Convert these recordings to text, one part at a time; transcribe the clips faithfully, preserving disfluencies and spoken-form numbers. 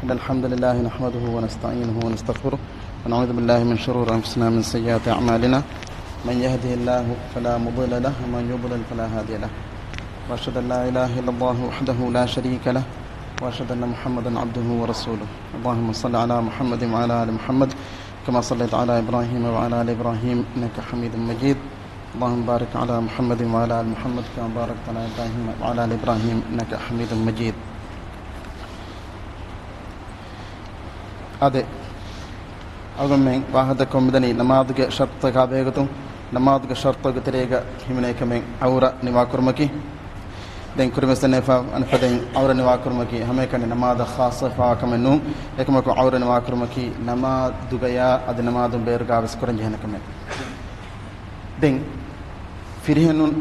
إن الحمد لله نحمده ونستعينه ونستغفره، ونعوذ بالله من شرور أنفسنا ومن سيئات أعمالنا. من يهده الله فلا مضل له، ومن يضلل فلا هادي له. وأشهد أن لا إله إلا الله وحده لا شريك له، وأشهد أن محمدا عبده ورسوله. اللهم صل على محمد وعلى آل محمد، كما صليت على إبراهيم وعلى آل إبراهيم إنك حميد مجيد. اللهم بارك على محمد وعلى آل محمد كما باركت على إبراهيم وعلى آل إبراهيم إنك حميد مجيد. އާދެ، އަޅުގަނޑުމެން ވާހަކަދައްކަމުން މިދަނީ ނަމާދުގެ ޝަރުޠުތަކާ ބެހޭގޮތުން. ނަމާދުގެ ޝަރުޠުގެ ތެރޭގަ ހިމެނޭ ކަމެއް ޢައުރަ ނިވާކުރުމަކީ. ދެން ކުރިމަސްދެންނެފަ އަނެއްފަދައިން ޢައުރަ ނިވާކުރުމަކީ ހަމައެކަނި ނަމާދަށް ޚާއްޞަވެފަވާ ކަމެއް ނޫން. އެކަމަކު ޢައުރަ ނިވާކުރުމަކީ ނަމާދުގަޔާ އަދި ނަމާދުން ބޭރުގާވެސް ކުރަންޖެހޭނެ ކަމެއް. ދެން ފިރިހެނުން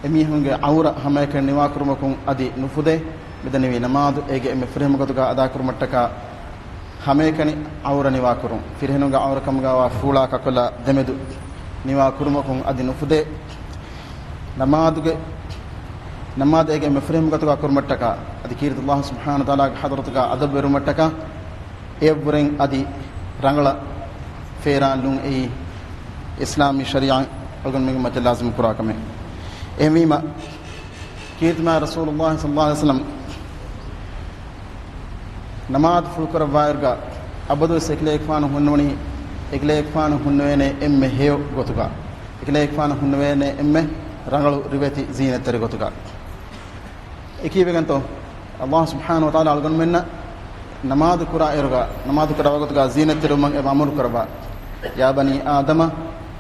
އެމީހުންގެ ޢައުރަ ހަމައެކަނި ނިވާކުރުމަކުން އަދި ނުފުދޭ. މިދަނީވީ ނަމާދު އޭގެ އެންމެ ފުރިހަމަ ގޮތުގަ އަދާކުރުމަށްޓަކާ ހަމައެކަނި ޢައުރަ ނިވާކުރުން. ފިރިހެނުންގެ ޢައުރަ ކަމުގައިވާ ފޫޅާ ކަކުލާ ދެމެދު ނިވާކުރުމަކުން އަދި ނުފުދޭ. ނަމާދުގެ، ނަމާދު އޭގެ އެންމެ ފުރިހަމަ ގޮތުގަ ކުރުމަށްޓަކާ އަދި ކީރިތި ﷲ ސުބްޙާނަހޫ ވަތަޢާލާގެ ޙަޟްރަތުގަ އަދަބުވެރުމަށްޓަކާ އެއަށްވުރެން އަދި ރަނގަޅަށް ފޭރާން ލުން އެއީ އިސްލާމީ ޝަރީޢަތް އަޅުގަނޑުމެންގެ މައްޗަށް ލާޒިމް ކުރާ ކަމެއް. އެހެންވީމަ، ކީރިތި މާތް ރަސޫލުﷲ ޞައްލަﷲ ޢަލައިހި ވަސައްލަމް ނަމާދު ފުޅުކުރައްވާއިރުގަ އަބަދުވެސް އެކަލޭގެފާނު ހުންނަވަނީ، އެކަލޭގެފާނު ހުންނެވޭނެ އެންމެ ހެޔޮ ގޮތުގަ، އެކަލޭގެފާނު ހުންނެވޭނެ އެންމެ ރަނގަޅު ރިވެތި ޒީނަތްތެރި ގޮތުގަ. އެކީވެގެންތޯ، ﷲ ސުބްޙާނަހޫ ވަތަޢާލާ އަޅުގަނޑުމެންނަށް ނަމާދު ކުރާ އިރުގަ، ނަމާދު ކުރާ ވަގުތުގަ ޒީނަތްތެރިވުމަށް އެބަ އަމުރު ކުރައްވާ. يا بني آدم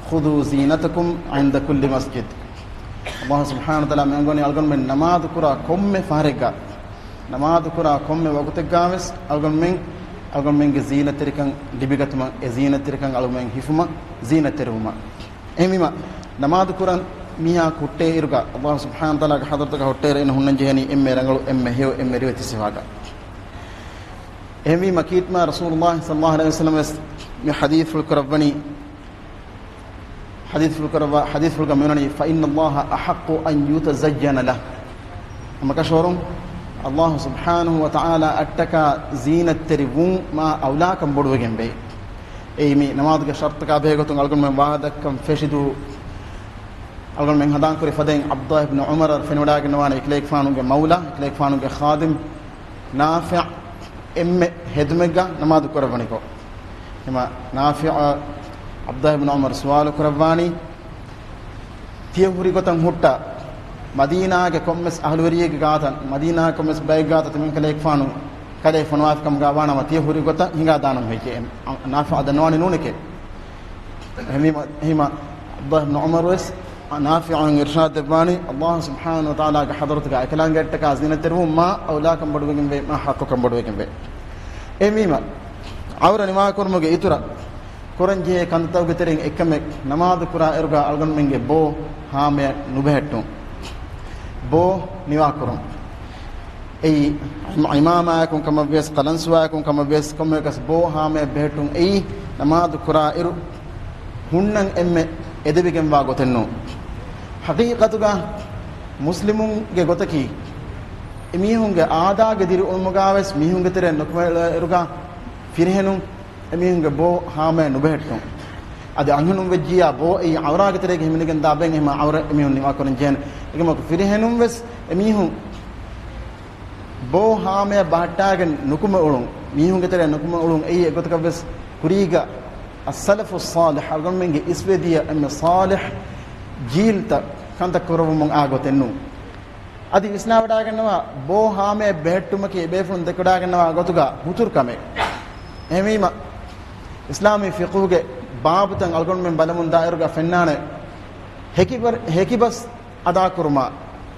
خذوا زينتكم عند كل مسجد. ﷲ ސުބްޙާނަހޫ ވަތަޢާލާ މި އަންގަވަނީ އަޅުގަނޑުމެން ނަމާދު ކުރާ ކޮންމެ ފަހަރެއްގަ، ނަމާދު ކުރާ ކޮންމެ ވަގުތެއްގަވެސް އަޅުގަނޑުމެން، އަޅުގަނޑުމެންގެ ޒީނަތްތެރިކަން ލިބިގަތުމަށް، އެ ޒީނަތްތެރިކަން އަޅުގަނޑުމެން ހިފުމަށް، ޒީނަތްތެރިވުމަށް. އެހެންވީމަ، ނަމާދު ކުރަން މީހާ ހުއްޓޭ އިރުގަ، ﷲ ސުބްޙާނަހޫ ވަތަޢާލާގެ ޙަޟްރަތުގަ ހުއްޓޭއިރު އޭނަ ހުންނަންޖެހޭނީ އެންމެ ރަނގަޅު، އެންމެ ހެޔޮ، އެންމެ ރިވެތި ސިފައިގަ. އެހެންވީމަ، ކީރިތި މާތް ރަސޫލުﷲ ޞައްލަﷲ ޢަލައިހި ވަސައްލަމަ ވެސް މި ޙަދީޘްފުޅު ކުރައްވަނީ، ޙަދީޘްފުޅު ކުރައްވާ، ޙަދީޘްފުޅުގަ މިވަނީ، فإن الله أحق أن يتزين له. ހަމަކަށަވަރުން ﷲ ސުބްޙާނަހޫ ވަތަޢާލާ އަށްޓަކާ ޒީނަތްތެރި ވުން މާ އައުލާކަން ބޮޑުވެގެންވޭ. އެއީ މި ނަމާދުގެ ޝަރުޠަކާ ބެހޭގޮތުން އަޅުގަނޑުމެން ވާހަކަދައްކަން ފެށިދޫ، އަޅުގަނޑުމެން ހަނދާންކުރި ފަދައިން ޢަބްދުﷲ ބިން ޢުމަރަށް ފެނިވަޑައިގަންނަވާނެ އެކަލޭގެފާނުގެ މައުލާ، އެކަލޭގެފާނުގެ ޚާދިމް ނާފިޢު އެންމެ ހެދުމެއްގަ ނަމާދު ކުރައްވަނިކޮށް. އެމަ ނާފިޢު ޢަބްދުﷲ ބިން ޢުމަރު ސުވާލު ކުރައްވާނީ، ތިޔަ ހުރި ގޮތަށް ހުއްޓާ، މަދީނާގެ ކޮންމެސް އަހުލުވެރިއެއްގެ ގާތަށް، މަދީނާގެ ކޮންމެސް ބައެއްގެ ގާތަށް ތިމަން ކަލޭގެފާނު ކަލޭ ފޮނުވާފިކަމުގަ ވާނަމަ، ތިޔަ ހުރި ގޮތަށް ހިނގާ ދާނަން ހެއްޔޭ؟ ނާފިޢު ދަންނަވާނީ ނޫނެކޭ. އެހެންވީމަ، އެހެންވީމަ، ޢަބްދުﷲ ބިން ޢުމަރު ވެސް ނާފިޢު އިރުޝާދު ދެއްވާނީ، ﷲ ސުބްޙާނަހޫ ވަތަޢާލާގެ ޙަޟްރަތުގަ އެކަލާނގެއަށްޓަކާ ޒީނަތްތެރިވުން މާ އައުލާކަން ބޮޑުވެގެންވޭ، މާ ޙައްޤުކަން ބޮޑުވެގެންވޭ. އެހެންވީމަ، ޢައުރަ ނިވާކުރުމުގެ އިތުރަށް ކުރަންޖެހޭ ކަންތައްތަކުގެ ތެރެއިން އެއްކަމެއް، ނަމާދު ކުރާ އިރުގަ އަޅުގަނޑުމެންގެ ބޯ ހާމަޔަށް ނުބެހެއްޓުން. ބޯ ނިވާކުރުން. އެއީ، ޢިމާމާއަކުން ކަމަށްވިޔަސް، ޤަލަންސުވާއަކުން ކަމަށްވިޔަސް، ކޮންމެއަކަސް ބޯ ހާމަޔަށް ބެހެއްޓުން އެއީ، ނަމާދު ކުރާ އިރު ހުންނަން އެންމެ އެދެވިގެންވާ ގޮތެއްނޫން. ޙަޤީޤަތުގަ މުސްލިމުންގެ ގޮތަކީ، އެމީހުންގެ އާދާގެ ދިރިއުޅުމުގަވެސް މީހުންގެ ތެރެއަށް ނުކުމެ އިރުގަ ފިރިހެނުން އެމީހުންގެ ބޯ ހާމަޔަށް ނުބެހެއްޓުން. އަދި އަންހެނުން ވެއްޖިއްޔާ ބޯ އެއީ ޢައުރާގެ ތެރޭގަ ހިމެނިގެން ދާ ބައެއް އެހެމަ ޢައުރަ އެމީހުން ނިވާކުރަން ޖެހޭނެ. އެކަމަކު ފިރިހެނުން ވެސް އެމީހުން ބޯ ހާމަޔަށް ބަހައްޓާގެން ނުކުމެ އުޅުން، މީހުންގެ ތެރެއަށް ނުކުމެ އުޅުން އެއީ އެގޮތަކަށް ވެސް ކުރީގަ އައްސަލަފުއްޞާލިޙް، އަޅުގަނޑުމެންގެ އިސްވެދިޔަ އެންމެ ޞާލިޙް ޖީލްތައް ކަންތައް ކުރައްވަމުން އާ ގޮތެއްނޫން. އަދި ވިސްނާވަޑައިގަންނަވާ، ބޯ ހާމަޔަށް ބެހެއްޓުމަކީ އެބޭފުޅުން ދެކެވަޑައިގަންނަވާ ގޮތުގަ ހުތުރު ކަމެއް. އެހެންވީމަ، އިސްލާމީ ފިޤުހުގެ ބާބުތައް އަޅުގަނޑުމެން ބަލަމުން ދާއިރުގަ ފެންނާނެ، ހެކިބަ-، ހެކިބަސް އަދާކުރުމާ،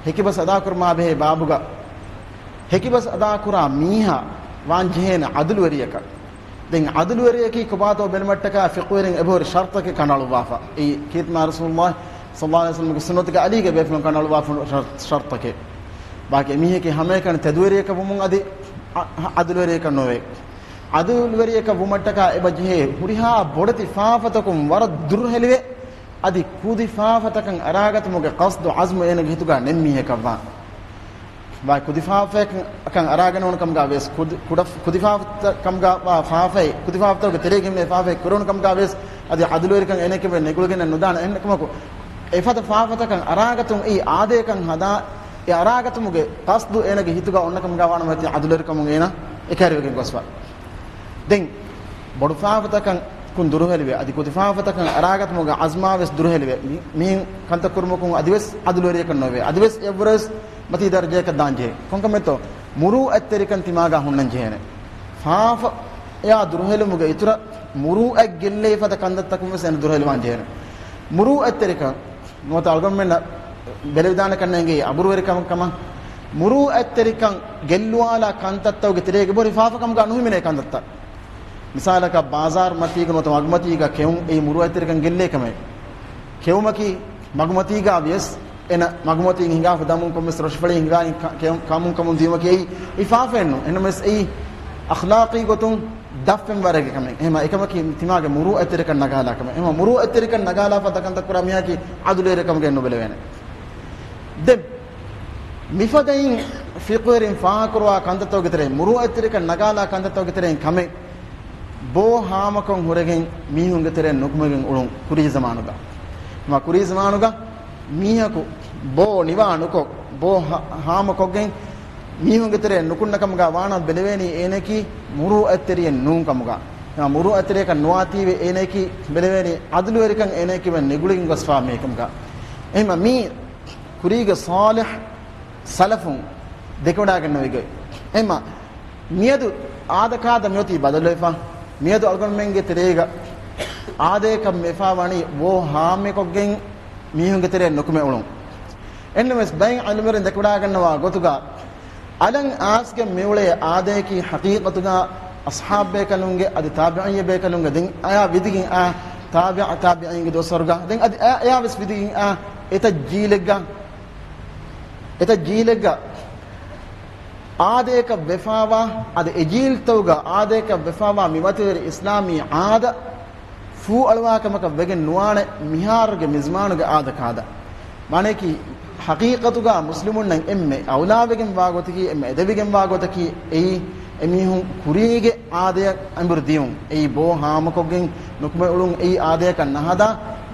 ހެކިބަސް އަދާކުރުމާ ބެހޭ ބާބުގަ، ހެކިބަސް އަދާކުރާ މީހާ ވާން ޖެހޭނެ ޢަދުލުވެރިޔަކަށް. ދެން ޢަދުލުވެރިޔަކީ ކޮބާތޯ ބެލުމަށްޓަކާ ފިޤުހުވެރިން އެބަހުރި ޝަރުޠަކެއް ކަނޑައަޅުއްވާފަ. އެއީ ކީރިތި މާތް ރަސޫލުﷲ ޞައްލަﷲ ޢަލައިހި ވަސައްލަމަގެ ސުންނަތުގެ އަލީގެ ބޭފުޅުން ކަނޑައަޅުއްވާފަ ޝަރު-، ޝަރުޠަކެއް. ބާކީ އެމީހަކީ ހަމައެކަނި ތެދުވެރިޔަކަށް ވުމުން އަދި ޢަ-، ޢަ-، ޢަދުލުވެރިޔަކަށް ނުވޭ. ޢަދުލުވެރިޔަކަށް ވުމަށްޓަކާ އެބަ ޖެހޭ ހުރިހާ ބޮޑެތި ފާފަތަކުން ވަރަށް ދުރުހެލިވެ، އަދި ކުދި ފާފަތަކަށް އަރާގަތުމުގެ ޤަޞްދު ޢަޒްމު އޭނަގެ ހިތުގަ ނެތް މީހަކަށްވާން. ވާ ކުދިފާފައަކަށް އަރާގަނެވުނު ކަމުގަ ވެސް، ކުދި-، ކުޑަ-، ކުދިފާފަ ކަމުގަ ވާ ފާފައެއް، ކުދިފާފަތަކުގެ ތެރޭގެ ހިމެނޭ ފާފައެއް ކުރެވުނު ކަމުގަ ވެސް، އަދި ޢަދުލުވެރިކަން އޭނައަކަށް ނެގުޅިގެން ނުދާނެ. އެހެންކަމަކު، އެފަދަ ފާފަތަކަށް އަރާގަތުން އެއީ އާދަޔަކަށް ހަދާ، އެ އަރާގަތުމުގެ ޤަޞްދު އޭނަގެ ހިތުގަ އޮންނަ ކަމުގަ ވާނަމަ، އެތި ޢަދުލުވެރިކަމުން އޭނަ އެކަހެރިވެގެން ގޮސްފަ. ދެން ބޮޑު ފާފަތަކަކުން ދުރުހެލިވެ، އަދި ކުދި ފާފަތަކަށް އަރާގަތުމުގެ ޢަޒްމާ ވެސް ދުރުހެލިވެ، މި-، މިހެން ކަންތައް ކުރުމަކުން އަދިވެސް ޢަދުލުވެރިޔަކަށް ނޯވޭ، އަދިވެސް އެއަށްވުރެ ވެސް މަތީ ދަރަޖައަކަށް ދާން ޖެހޭ. ކޮންކަމެއްތޯ؟ މުރޫއަތްތެރިކަން ތިމާގަ ހުންނަން ޖެހޭނެ. ފާފަޔާ ދުރުހެލުމުގެ އިތުރަށް މުރޫއަތް ގެއްލޭ ފަދަ ކަންތައްތަކުން ވެސް އޭނަ ދުރުހެލިވާން ޖެހޭނެ. މުރޫއަތްތެރިކަން ނުވަތަ އަޅުގަނޑުމެންނަށް ބެލެވިދާނެ ކަންނޭނގެ އަބުރުވެރިކަމަށް ކަމަށް، މުރޫއަތްތެރިކަން ގެއްލުވާލާ ކަންތައްތަކުގެ ތެރޭގަ ބޮޑު ފާފަކަމުގަ ނުހިމެނޭ ކަންތައްތައް. މިސާލަކަށް، ބާޒާރު މަތީގަ ނުވަތަ މަގުމަތީގަ ކެއުން އެއީ މުރޫއަތްތެރިކަން ގެއްލޭ ކަމެއް. ކެއުމަކީ މަގުމަތީގަ ވިޔަސް އޭނަ މަގުމަތީން ހިނގާފަ ދަމުން ކޮންމެސް ރޮށިފަޅި ހިނގާއިން ކަ-، ކެއު-، ކާމުން ކަމުން ދިޔުމަކީ އެއީ، އެއީ ފާފައެއް ނޫން. އެހެންނަމަވެސް އެއީ އަޚްލާޤީ ގޮތުން ދަށްފަންވާރެއްގެ ކަމެއް. އެހެންމަ އެކަމަކީ ތިމާގެ މުރޫއަތްތެރިކަން ނަގާލާ ކަމެއް. އެހެންމަ މުރޫއަތްތެރިކަން ނަގާލާފަ ދަކަންތައް ކުރާ މީހަކީ ޢަދުލުވެރިކަމުގައި ނުބެލެވޭނެ. ދެން މިފަދައިން ފިޤުހުވެރިން ފާހަގަކުރުވާ ކަންތައްތަކުގެ ތެރެއިން، މުރޫއަތްތެރިކަން ނަގާލާ ކަންތައްތަކުގެ ތެރެއިން ކަމެއް، ބޯ ހާމަކޮށް ހުރެގެން މީހުންގެ ތެރެއިން ނުކުމެގެން އުޅުން ކުރީ ޒަމާނުގަ. މާ ކުރީ ޒަމާނުގަ މީހަކު ބޯ ނިވާ ނުކޮށް، ބޯ ހާ-، ހާމަކޮށްގެން މީހުންގެ ތެރެއިން ނުކުންނަ ކަމުގަ ވާނަމަ ބެލެވޭނީ އޭނައަކީ މުރޫއަތްތެރިއެއް ނޫން ކަމުގަ. މުރޫއަތްތެރިއަކަށް ނުވާތީވެ އޭނައަކީ ބެލެވޭނީ ޢަދުލުވެރިކަން އޭނައަކީ ނެގުޅިގެން ގޮސްފާ މީހެއް ކަމުގަ. އެހެންމަ މީ ކުރީގެ ޞާލިޙު ސަލަފުން ދެކެވަޑާގެންނެވި ގޮތް. އެހެންމަ މިއަދު އާދަ ކާދަ މިއޮތީ ބަދަލުވެފަ. މިއަދު އަޅުގަނޑުމެންގެ ތެރޭގަ އާދަޔަކަށް ވެފާ ވަނީ ބޯ ހާމަކޮށްގެން މީހުންގެ ތެރެއިން ނުކުމެ އުޅުން. އެހެންނަމަވެސް ބައެއް ޢިލްމުވެރިން ދެކެވަޑާގަންނަވާ ގޮތުގަ، އަލަށް އައިސްގެން މިއުޅޭ އާދަޔަކީ ޙަޤީޤަތުގަ އަޞްޙާބު ބޭކަލުންގެ އަދި ތާބިޢީ ބޭކަލުންގެ، ދެން އެއާ ވިދިގެން އާ ތާބިޢު ތާބިޢީންގެ ދުވަސްވަރުގަ، ދެން އަދި އެ-، އެއާވެސް ވިދިގެން އާ އެތައް ޖީލެއްގަ، އެތައް ޖީލެއްގަ އާދަޔަކަށް ވެފާވާ، އަދި އެ ޖީލްތަކުގަ އާދަޔަކަށް ވެފާވާ މި މަތިވެރި އިސްލާމީ އާދަ ފޫއަޅުވާ ކަމަކަށް ވެގެން ނުވާނެ މިހާރުގެ މިޒްމާނުގެ އާދަ ކާދަ. މާނަޔަކީ، ޙަޤީޤަތުގަ މުސްލިމުންނަށް އެންމެ އައުލާވެގެން ވާ ގޮތަކީ، އެންމެ އެދެވިގެން ވާ ގޮތަކީ އެއީ، އެމީހުން ކުރީގެ އާދަޔަށް އެނބުރި ދިޔުން. އެއީ ބޯ ހާމަކޮށްގެން ނުކުމެ އުޅުން، އެއީ އާދަޔަކަށް ނަހަދާ،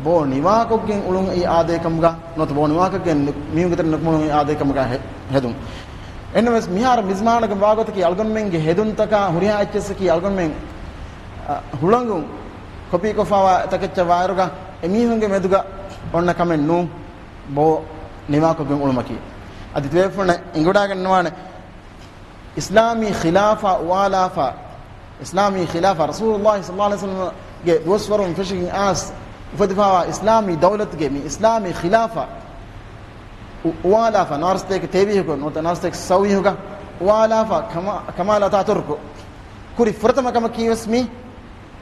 ބޯ ނިވާކޮށްގެން އުޅުން، އެއީ އާދަޔަކަމުގަ ނުވަތަ ބޯ ނިވާކޮށްގެން މީހުންގެ ތެރެއިން ނުކުމެ އުޅުން، އެއީ އާދަޔަކަމުގަ ހެ-، ހެދުން. އެންނަމަވެސް މިހާރު މިޒްމާނުގެ ވާގޮތަކީ އަޅުގަނޑުމެންގެ ހެދުންތަކާ ހުރިހާ އެއްޗިއްސަކީ އަޅުގަނޑުމެން، އަ، ހުޅަނގުން ކޮޕީކޮށްފައިވާ ތަކެއްޗަށް ވާއިރުގަ އެމީހުންގެ މެދުގަ އޮންނަ ކަމެއް ނޫން ބޯ ނިވާކޮށްގެން އުޅުމަކީ. އަދި ތިބޭފުޅުންނަށް އެނގިވަޑާގަންނަވާނެ، އިސްލާމީ ޚިލާފާ އުވާލާފަ، އިސްލާމީ ޚިލާފާ ރަސޫލުﷲ ޞައްލަﷲު ޢަލައިހި ވަސައްލަމްގެ ދުވަސްވަރުން ފެށިގެން އައިސް އުފެދިފައިވާ އިސްލާމީ ދައުލަތުގެ މި އިސްލާމީ ޚިލާފާ އު-، އުވާލާފަ، ނާރަސްތޭކަ ތޭވީހަކު ނުވަތަ ނާރަސްތޭކަ ސައުވީހުގަ އުވާލާފަ ކަމާ-، ކަމާލް އަތާތުރުކު ކުރި ފުރަތަމަ ކަމަކީވެސް މި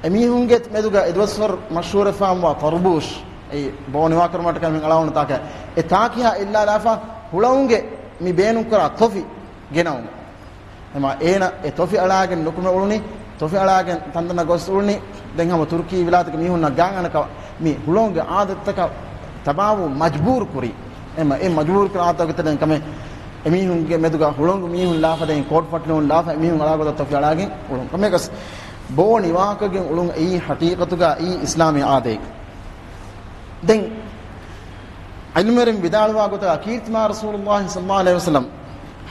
އެމީހުންގެ މެދުގަ އެދުވަސްވަރު މަޝްހޫރެއް ފާމުވާ ތަރުބޫޝް، އެ ބޯ ނިވާކުރުމަށްޓަކައި މި އަޅާވަން ތާކަ، އެ ތާކިހާ އެއްލާލާފަ ހުޅަނގުގެ މި ބޭނުންކުރާ ތޮފި ގެނައުން. އެމާ އޭނަ އެ ތޮފި އަޅާގެން ނުކުމެ އުޅުނީ، ތޮފި އަޅާގެން ތަންތަނަށް ގޮސް އުޅުނީ. ދެން ހަމަ ތުރުކީ ވިލާތުގެ މީހުންނަށް ގާން އަނެކަ މި ހުޅަނގުގެ އާދަތަކަށް ތަބާވު މަޖްބޫރު ކުރީ. އެމަ އެ މަޖްބޫރު ކުރާ އާދަތަކުގެ ތެރެއިން ކަމެއް އެމީހުންގެ މެދުގަ ހުޅަނގު މީހުން ލާފަ ދެން ކޯޓް ފަޓިލުން ލާފަ އެމީހުން އަޅާ ގޮތަށް ތޮފި އަޅާގެން އުޅުން. ކަމެކަސް ބޯ ނިވާކޮށްގެން އުޅުން އެއީ ޙަޤީޤަތުގަ އެއީ އިސްލާމީ އާދައެއް. ދެން ޢިލްމުވެރިން ވިދާޅުވާ ގޮތަށް ކީރިތި މާ ރަސޫލުﷲ ޞައްލަﷲު ޢަލައިހި ވަސައްލަމް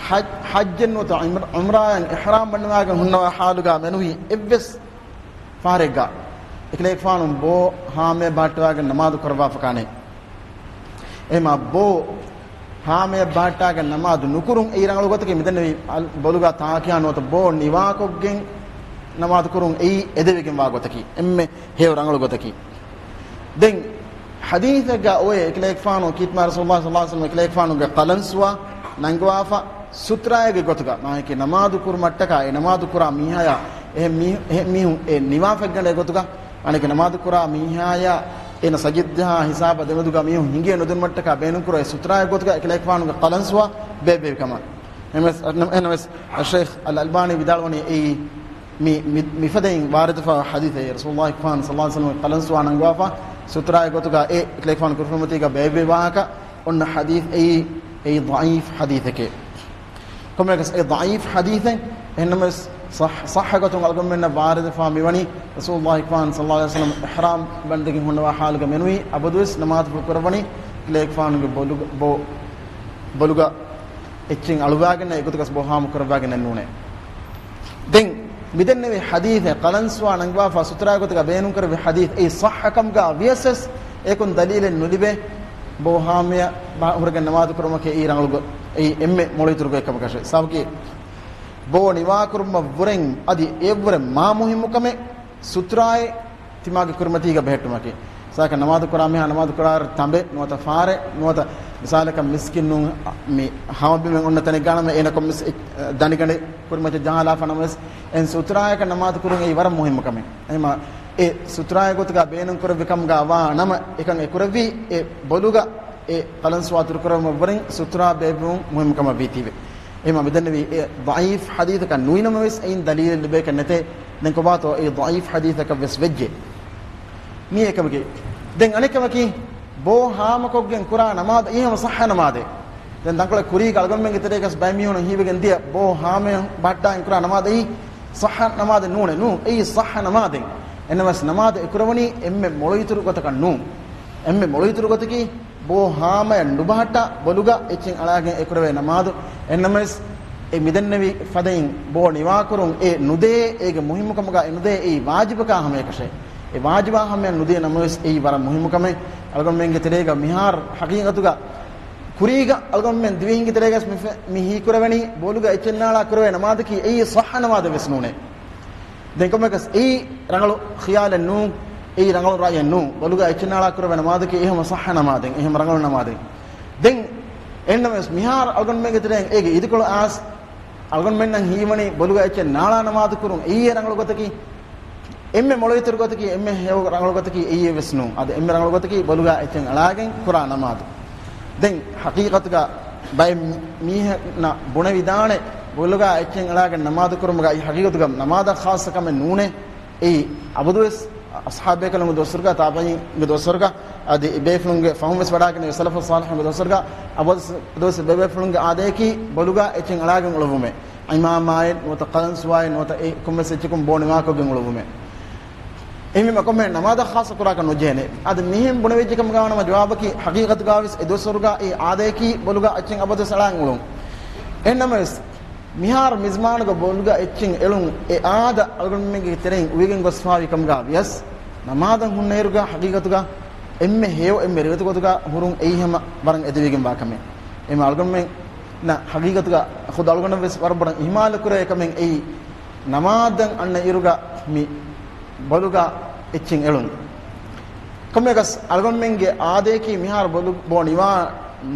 ޙައް-، ޙައްޖެއް ނުވަތަ ޢުމްރާއަށް އިޙްރާމް ބަންނަވާގެން ހުންނަވާ ޙާލުގަ މެނުވީ އެއްވެސް ފަހަރެއްގަ އެކަލޭގެފާނު ބޯ ހާމަޔަށް ބަހައްޓަވާގެން ނަމާދު ކުރައްވާފަކާނެ. އެހެމާ ބޯ ހާމަޔަށް ބަހައްޓާގެން ނަމާދު ނުކުރުން އެއީ ރަނގަޅު ގޮތަކީ މިދެންނެވި ބޮލުގަ ތާކިޔާ ނުވަތަ ބޯ ނިވާކޮށްގެން ނަމާދު ކުރުން އެއީ އެދެވިގެންވާ ގޮތަކީ. އެންމެ ހެޔޮ ރަނގަޅު ގޮތަކީ. ދެން ޙަދީޘެއްގަ އޮވޭ އެކަލޭގެފާނު ކީރިތި މާ ރަސޫލުﷲ ޞައްލަﷲު ޢަލައިހި ވަސައްލަމް އެކަލޭގެފާނުގެ ޤަލަންސުވާ ނަންގަވާފަ ސުތުރާއެއްގެ ގޮތުގަ، މާނައަކީ ނަމާދު ކުރުމަށްޓަކާ އެ ނަމާދު ކުރާ މީހާޔާ އެހެން މީ-، އެހެން މީހުން އެ ނިވާފަތްގަނޑެއް ގޮތުގަ، މާނައަކީ ނަމާދު ކުރާ މީހާޔާ އޭނަ ސަޖިދައާ ހިސާބަށް ދެމެދުގަ މީހުން ހިނގިޔަ ނުދިނުމަށްޓަކާ ބޭނުންކުރާ އެ ސުތުރާއެއް ގޮތުގަ އެކަލޭގެފާނުގެ ޤަލަންސުވާ ބޭއްވެވި ކަމަށް. އެހެނަސް، އެހެނަސް ޝޭޚް އަލް އަލްބާނީ ވިދާޅުވަނީ އެއީ މި، މި، މިފަދައިން ވާރިދުވެފަ ޙަދީޘެއް. ރަސޫލުﷲ ފާން ޞައްލަﷲު ޢަލައިހި ވަސައްލަމް ޤަލަންސުވާ ނަންގަވާފަ ސުތުރާއެއް ގޮތުގަ އެ އެކަލޭގެފާނު ކުރިފުޅުމަތީގަ ބޭއްވެވި ވާހަކަ އޮންނަ ޙަދީޘް އެއީ، އެއީ ޟަޢީފް ޙަދީޘެކޭ. ކޮންމެއަކަސް އެ ޟަޢީފް ޙަދީޘެއް. އެހެންނަމަވެސް، ޞައްޙަ، ޞައްޙަ ގޮތުން އަޅުގަނޑުމެންނަށް ވާރިދުވެފާ މިވަނީ، ރަސޫލުﷲ އިކްވާން ޞައްލަﷲ ޢަލައިހި ވަސައްލަމް އިޙްރާމް ބަނދެގެން ހުންނަވާ ޙާލުގަ މެނުވީ އަބަދުވެސް ނަމާދު ފުޅު ކުރައްވަނީ، ކިލޭގެފާނުގެ ބޮލުގަ، ބޮ-، ބޮލުގަ އެއްޗެއް އަޅުވާގެން އެގޮތަކަސް ބޯ ހާމަ ކުރައްވާގެން ނޫނޭ. ދެން މިދެންނެވި ޙަދީޘެއް ޤަލަންސުވާ ނަންގަވާފާ ސުތުރާ ގޮތުގަ ބޭނުންކުރެއްވި ޙަދީޘް އެއީ ޞައްޙަ ކަމުގަ ވިޔަސް ވެސް އެކުން ދަލީލެއް ނުލިބޭ. ބޯ ހާމަޔަށް ބަ-، ހުރެގެން ނަމާދު ކުރުމަކީ އެއީ ރަނގަޅު ގޮ-، އެއީ އެންމެ މޮޅު އިތުރު ގޮތްކަމަކަށެވެ. ސަބަބަކީ ބޯ ނިވާކުރުމަށްވުރެން އަދި އެއަށްވުރެ މާ މުހިއްމު ކަމެއް ސުތުރާއެއް ތިމާގެ ކުރިމަތީގަ ބެހެއްޓުމަކީ. ސާކަ ނަމާދު ކުރާ މީހާ ނަމާދު ކުރާއިރު ތަނބެއް ނުވަތަ ފާރެއް ނުވަތަ މިސާލަކަށް މިސްކިތް ނޫން މި ހަމަބިމެއް އޮންނަ ތަނެއްގަ ނަމަ އޭނަ ކޮންމެސް އެއް-، ދަނޑިގަނޑެއް ކުރިމަތި ޖަހާލާފަ ނަމަވެސް އެން ސުތުރާއަކަށް ނަމާދު ކުރުން އެއީ ވަރަށް މުހިއްމު ކަމެއް. އެހެމަ އެ ސުތުރާއެއް ގޮތުގަ ބޭނުން ކުރެއްވި ކަމުގަ ވާ ނަމަ އެކަން އެ ކުރެއްވީ އެ ބޮލުގަ އެ ޤަލަންސުވާ ދުރުކުރެވުމަށްވުރެން ސުތުރާ ބޭއްވުން މުހިއްމު ކަމަށް ވީތީވެ. އެހެމަ މިދެންނެވީ އެ ޟަޢީފް ޙަދީޘަކަށް ނުވިނަމަވެސް އެއިން ދަލީލެއް ލިބޭކަށް ނެތޭ. ދެން ކޮބާތޯ އެ ޟަޢީފް ޙަދީޘަކަށް ވެސް ވެއްޖެ. މީ އެކަމަކީ. ދެން އަނެއްކަމަކީ، ބޯ ހާމަކޮށްގެން ކުރާ ނަމާދު އެއީ ހަމަ ޞައްޙަ ނަމާދެއް. ދެން ތަންކޮޅެއް ކުރީގަ އަޅުގަނޑުމެންގެ ތެރޭގަސް ބައެއް މީހުން ހީވެގެން ދިޔަ ބޯ ހާމަޔަށް ބަހައްޓާގެން ކުރާ ނަމާދު އެއީ ޞައްޙަ ނަމާދެއް ނޫނޭ. ނޫން، އެއީ ޞައްޙަ ނަމާދެއް. އެންނަމަވެސް ނަމާދު އެކުރެވުނީ އެންމެ މޮޅު އިތުރު ގޮތަކަށް ނޫން. އެންމެ މޮޅު އިތުރު ގޮތަކީ، ބޯ ހާމަޔަށް ނުބަހައްޓާ ބޮލުގަ އެއްޗެއް އަޅާގެން އެކުރެވޭ ނަމާދު. އެންނަމަވެސް އެ މިދެންނެވި ފަދައިން ބޯ ނިވާކުރުން އެ ނުދޭ، އޭގެ މުހިއްމުކަމުގަ އެ ނުދޭ، އެއީ ވާޖިބަކާ ހަމައެކަށޭ. އެ ވާޖިބާ ހަމަޔަށް ނުދޭ ނަމަވެސް އެއީ ވަރަށް މުހިއްމު ކަމެއް. އަޅުގަނޑުމެންގެ ތެރޭގަ މިހާރު ޙަޤީޤަތުގަ ކުރީގަ އަޅުގަނޑުމެން ދިވެހިންގެ ތެރޭގަސް މި ފެ-، މި ހީކުރެވެނީ ބޮލުގަ އެއްޗެއް ނާޅާ ކުރެވޭ ނަމާދަކީ އެއީ ޞައްޙަ ނަމާދެއް ވެސް ނޫނޭ. ދެން ކޮންމެއަކަސް އެއީ ރަނގަޅު ޚިޔާލެއް ނޫން، އެއީ ރަނގަޅު ރައުޔެއް ނޫން. ބޮލުގަ އެއްޗެއް ނާޅާ ކުރެވޭ ނަމާދަކީ އެހެމަ ޞައްޙަ ނަމާދެއް، އެހެމަ ރަނގަޅު ނަމާދެއް. ދެން އެންނަމަވެސް މިހާރު އަޅުގަނޑުމެންގެ ތެރެއިން އޭގެ އިދިކޮޅު އާސް އަޅުގަނޑުމެންނަށް ހީވަނީ ބޮލުގަ އެއްޗެއް ނާޅާ ނަމާދު ކުރުން އެއީ ރަނގަޅު ގޮތަކީ. އެންމެ މޮޅު އިތުރު ގޮތަކީ، އެންމެ ހެޔޮ ރަނގަޅު ގޮތަކީ އެއީ ވެސް ނޫން. އަދި އެންމެ ރަނގަޅު ގޮތަކީ ބޮލުގަ އެއްޗެއް އަޅާގެން ކުރާ ނަމާދު. ދެން ޙަޤީޤަތުގަ ބައެއް މީހުންނަށް ބުނެވިދާނެ، ބޮލުގަ އެއްޗެއް އަޅާގެން ނަމާދު ކުރުމުގައި ޙަޤީޤަތުގަ ނަމާދަށް ޚާއްޞަ ކަމެއް ނޫނޭ. އެއީ އަބަދުވެސް އަޞްޙާބޭކަލުންގެ ދުވަސްވަރުގަ، ތާބިޢީންގެ ދުވަސްވަރުގަ، އަދި އެބޭފުޅުންގެ ފަހުން ވެސް ވަޑާގެން ސަލަފު ޞާލިޙުންގެ ދުވަސްވަރުގަ، އަބަދުވެސް އެބޭފުޅުންގެ އާދަޔަކީ ބޮލުގަ އެއްޗެއް އަޅާގެން އުޅުއްވުމޭ. ޢިމާމާއެއް ނުވަތަ ޤަލަންސުވާއެއް ނުވަތަ އެ ކޮންމެސް އެއްޗަކުން ބޯ ނިވާކޮށްގެން އުޅުއްވުމޭ. އެހެންވީމަ ކޮންމެ ނަމާދަށް ޚާއްޞަ ކުރާކަށް ނުޖެހޭނެ. އަދި މިހެން ބުނެވިއްޖެ ކަމުގަ ވާނަމަ ޖަވާބަކީ ޙަޤީޤަތުގަވެސް އެ ދުވަސްވަރުގަ އެ އާދަޔަކީ ބޮލުގަ އެއްޗެއް އަބަދުވެސް އަޅާން އުޅުން. އެހެންނަމަވެސް، މިހާރު މިޒްމާނުގަ ބޮލުގަ އެއްޗެއް އެޅުން އެ އާދަ އަޅުގަނޑުމެންގެ ތެރެއިން އުވިގެން ގޮސްފާވި ކަމުގަ ވިޔަސް، ނަމާދަށް ހުންނައިރުގަ ޙަޤީޤަތުގަ އެންމެ ހެޔޮ އެންމެ ރިވެތި ގޮތުގަ ހުރުން އެއީ ހަމަ ވަރަށް އެދެވިގެންވާ ކަމެއް. އެހެންވީމަ އަޅުގަނޑުމެންނަށް ޙަޤީޤަތުގަ ޚުދު އަޅުގަނޑަށް ވެސް ވަރަށް ބޮޑަށް އިހުމާލު ކުރެވޭ ކަމެއް އެއީ، ނަމާދަށް އަންނަ އިރުގަ މި ބޮލުގަ އެއްޗެއް އެޅުން. ކޮންމެއަކަސް އަޅުގަނޑުމެންގެ އާދަޔަކީ މިހާރު ބޮލު، ބޯ ނިވާ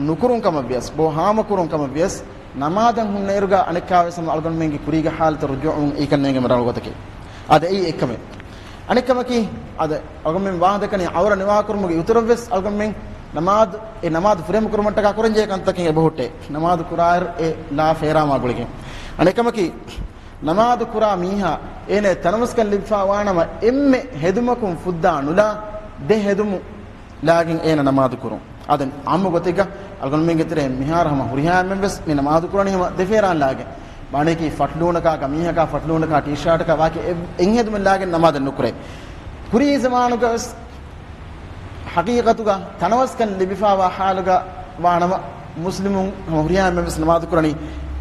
ނުކުރުން ކަމަށް ވިޔަސް، ބޯ ހާމަ ކުރުން ކަމަށް ވިޔަސް، ނަމާދަށް ހުންނައިރުގަ އަނެއްކާވެސް ހަމަ އަޅުގަނޑުމެންގެ ކުރީގެ ޙާލަތަށް ރުޖޫޢުވުން އެއީކަން ނޭނގެ ރަނގަޅު ގޮތަކީ. އާދެ، އެއީ އެއްކަމެއް. އަނެއްކަމަކީ، އާދެ، އަޅުގަނޑުމެން ވާހަކަދައްކަނީ ޢައުރަ ނިވާކުރުމުގެ އިތުރަށްވެސް އަޅުގަނޑުމެން ނަމާދު، އެ ނަމާދު ފުރިހަމަ ކުރުމަށްޓަކާ ކުރަންޖެހޭ ކަންތަކެއް އެބަހުއްޓޭ. ނަމާދު ކުރާއިރު އެ ލާ ފޭރާމާ ގުޅިގެން. އަނެއްކަމަކީ، ނަމާދު ކުރާ މީހާ އޭނަ ތަނަވަސްކަން ލިބިފާވާނަމަ އެންމެ ހެދުމަކުން ފުއްދާ ނުލާ ދެ ހެދުމު ލާގެން އޭނަ ނަމާދު ކުރުން. އާދެ، އާއްމު ގޮތެއްގަ އަޅުގަނޑުމެންގެ ތެރެއިން މިހާރު ހަމަ ހުރިހާ އެންމެން ވެސް މި ނަމާދު ކުރަނީ ހަމަ ދެ ފޭރާން ލާގެން. މާނަޔަކީ ފަޓްލޫނަކާ، ގަމީހަކާ، ފަޓްލޫނަކާ، ޓީޝާޓަކާ ވާކި އެ-، އެއްހެދުމެއް ލާގެން ނަމާދެއް ނުކުރޭ. ކުރީ ޒަމާނުގަ ވެސް ޙަޤީޤަތުގަ ތަނަވަސްކަން ލިބިފާވާ ޙާލުގަ ވާނަމަ، މުސްލިމުން ހަމަ ހުރިހާ އެންމެން ވެސް ނަމާދު ކުރަނީ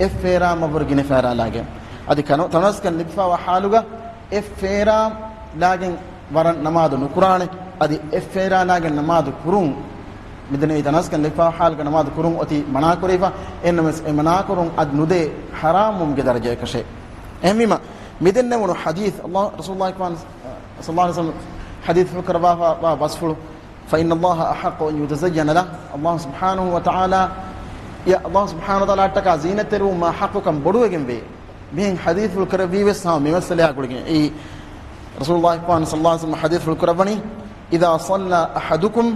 އެއް ފޭރާ މަށްވަރު ގިނަ ފޭރާ ލާގެން. އަދި ކަނު-، ތަނަވަސްކަން ލިބިފާވާ ޙާލުގަ އެއް ފޭރާ ލާގެން ވަރަށް ނަމާދު ނުކުރާނެ. އަދި އެއް ފޭރާ ލާގެން ނަމާދު ކުރުން، މިދެންނެވި ތަނަވަސްކަން ލިބިފާވާ ޙާލުގަ ނަމާދު ކުރުން އޮތީ މަނާކުރެވިފަ. އެހެންނަމަވެސް އެ މަނާކުރުން އަދި ނުދޭ ޙަރާމްވުމުގެ ދަރަޖައަކަށޭ. އެހެންވީމަ، މިދެންނެވުނު ޙަދީޘް، ﷲ، ރަސޫލުﷲ އިކްވާން، ޞައްލަﷲ ޢަލައިހި ވަސައްލަމަ ޙަދީޘްފުޅު ކުރައްވާފަ ވާ ވަޞްފުޅު، فإن الله أحق أن يتزين له، ﷲ ސުބްޙާނަހޫ ވަތަޢާލާ، ޔާ، ﷲ ސުބްޙާނަހޫ ވަތަޢާލާއަށްޓަކާ ޒީނަތްތެރިވުން މާ ޙައްޤުކަން ބޮޑުވެގެންވޭ. މިހެން ޙަދީޘްފުޅު ކުރެއްވީ ވެސް ހަމަ މި މައްސަލަޔާ ގުޅިގެން. އެއީ، ރަސޫލުﷲ އިކްވާން، ޞައްލަﷲ ޢަލައިހި ވަސައްލަމަ ޙަދީޘްފުޅު ކުރައްވަނީ، إذا صلى أحدكم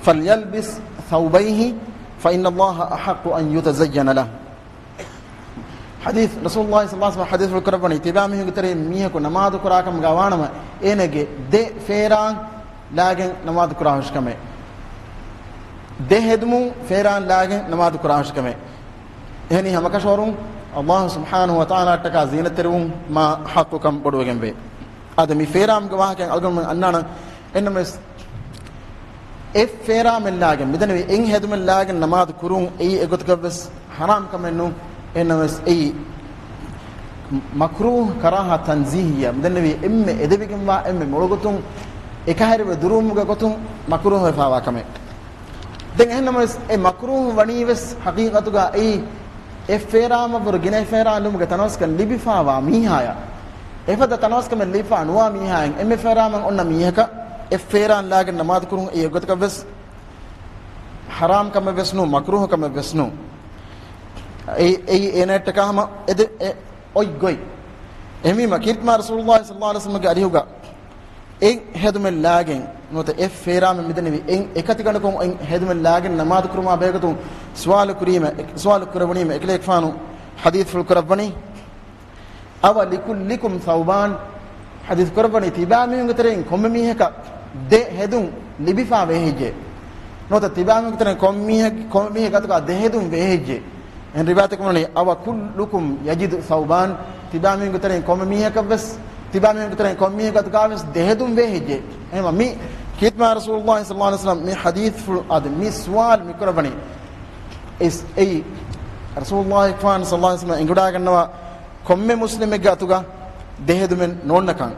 فليلبس ثوبيه فإن الله أحق أن يتزين له. ޙަދީޘް، ރަސޫލުﷲ ޞައްލަﷲ ޢަލައިހި ވަސައްލަމަ ޙަދީޘްފުޅު ކުރައްވަނީ، ތިބާ މީހުންގެ ތެރެއިން މީހަކު ނަމާދު ކުރާ ކަމުގަ ވާނަމަ، އޭނަގެ ދެ ފޭރާން ލާގެން ނަމާދު ކުރާ ހުށިކަމެއް. ދެ ހެދުމުން ފޭރާން ލާގެން ނަމާދު ކުރާ ހުށިކަމެއް. އެހެނީ ހަމަކަށަވަރުން ﷲ ސުބްޙާނަހޫ ވަތަޢާލާއަށްޓަކާ ޒީނަތްތެރިވުން މާ ޙައްޤުކަން ބޮޑުވެގެންވޭ. އަދި މި ފޭރާމުގެ ވާހަކައިން އަޅުގަނޑުމެން އަންނާނަން، އެންނަމަވެސް އެއް ފޭރާމެއްލާގެން މިދެންނެވި އެއް ހެދުމެއްލާގެން ނަމާދު ކުރުން އެއީ އެގޮތަކަށްވެސް ޙަރާމް ކަމެއް ނޫން. އެންނަމަވެސް އެއީ މަކްރޫހު ކަރާހާ ތަންޒީހިއްޔާ މިދެންނެވި އެންމެ އެދެވިގެންވާ އެންމެ މޮޅުގޮތުން އެކަހެރިވެ ދުރުވުމުގެ ގޮތުން މަކްރޫހު ވެފާވާ ކަމެއް. ދެން އެހެންނަމަވެސް އެ މަކްރޫހު ވަނީވެސް ޙަޤީޤަތުގަ އެއީ އެއް ފޭރާމަށްވުރެ ގިނަ އެއް ފޭރާ ލުމުގެ ތަނަވަސްކަން ލިބިފާވާ މީހާޔަށް. އެފަދަ ތަނަވަސްކަމެއް ލިބިފާ ނުވާ މީހާއިން އެންމެ ފޭރާމަށް އޮންނަ މީހަކަށް އެއް ފޭރާން ލާގެން ނަމާދު ކުރުން އެއީ އެގޮތަކަށްވެސް ޙަރާމް ކަމެއްވެސް ނޫން، މަކްރޫހު ކަމެއްވެސް ނޫން. އެއީ، އެއީ އޭނައަށްޓަކާ ހަމަ އެދެ-، އެ އޮތް ގޮތް. އެހެންވީމަ ކީރިތި މާތް ރަސޫލުﷲ ޞައްލަﷲު ޢަލައިހި ވަސައްލަމްގެ އަރިހުގަ އެއް ހެދުމެއް ލާގެން ނުވަތަ އެއް ފޭރާމެއް މިދެންނެވި އެއް އެކަތިގަނޑަކުން އެއް ހެދުމެއް ލާގެން ނަމާދު ކުރުމާ ބެހޭގޮތުން ސުވާލު ކުރީމަ، ސުވާލު ކުރެވުނީމަ އެކަލޭގެފާނު ޙަދީޘްފުޅު ކުރައްވަނީ، "أولكلكم ثوبان؟" ޙަދީޘް ކުރައްވަނީ، ތިބާ މީހުންގެ ތެރެއިން ކޮންމެ މީހަކަށް ދެ ހެދުން ލިބިފާ ވޭހެއްޔޭ؟ ނުވަތަ ތިބާ މީހުންގެ ތެރެއިން ކޮންމެ މީހަކަށް، ކޮންމެ މީހެއްގެ އަތުގަ ދެ ހެދުން ވޭހެއްޔޭ؟ އެހެން ރިވާޔަތެއް ވަނީ، "أوكلكم يجد ثوبان؟" ތިބާ މީހުންގެ ތެރެއިން ކޮންމެ މީހަކަށްވެސް، ތިބާ މީހުންގެ ތެރެއިން ކޮންމެ މީހެއްގެ އަތުގަވެސް ދެ ހެދުން ވޭހެއްޔޭ؟ އެހެންވީމަ މި ކީރިތި މާތް ރަސޫލުﷲ ޞައްލަﷲު ޢަލައިހި ވަސައްލަމް މި ޙަދީޘްފުޅު އަދި މި ސުވާލު މި ކުރައްވަނީ، އެއީ ރަސޫލުﷲ ފާން ޞައްލަﷲު ޢަލައިހި ވަސައްލަމް އެނގިވަޑައިގަންނަވާ ކޮންމެ މުސްލިމެއްގެ އަތުގަ ދެ ހެދުމެއް ނޯންނަކަން.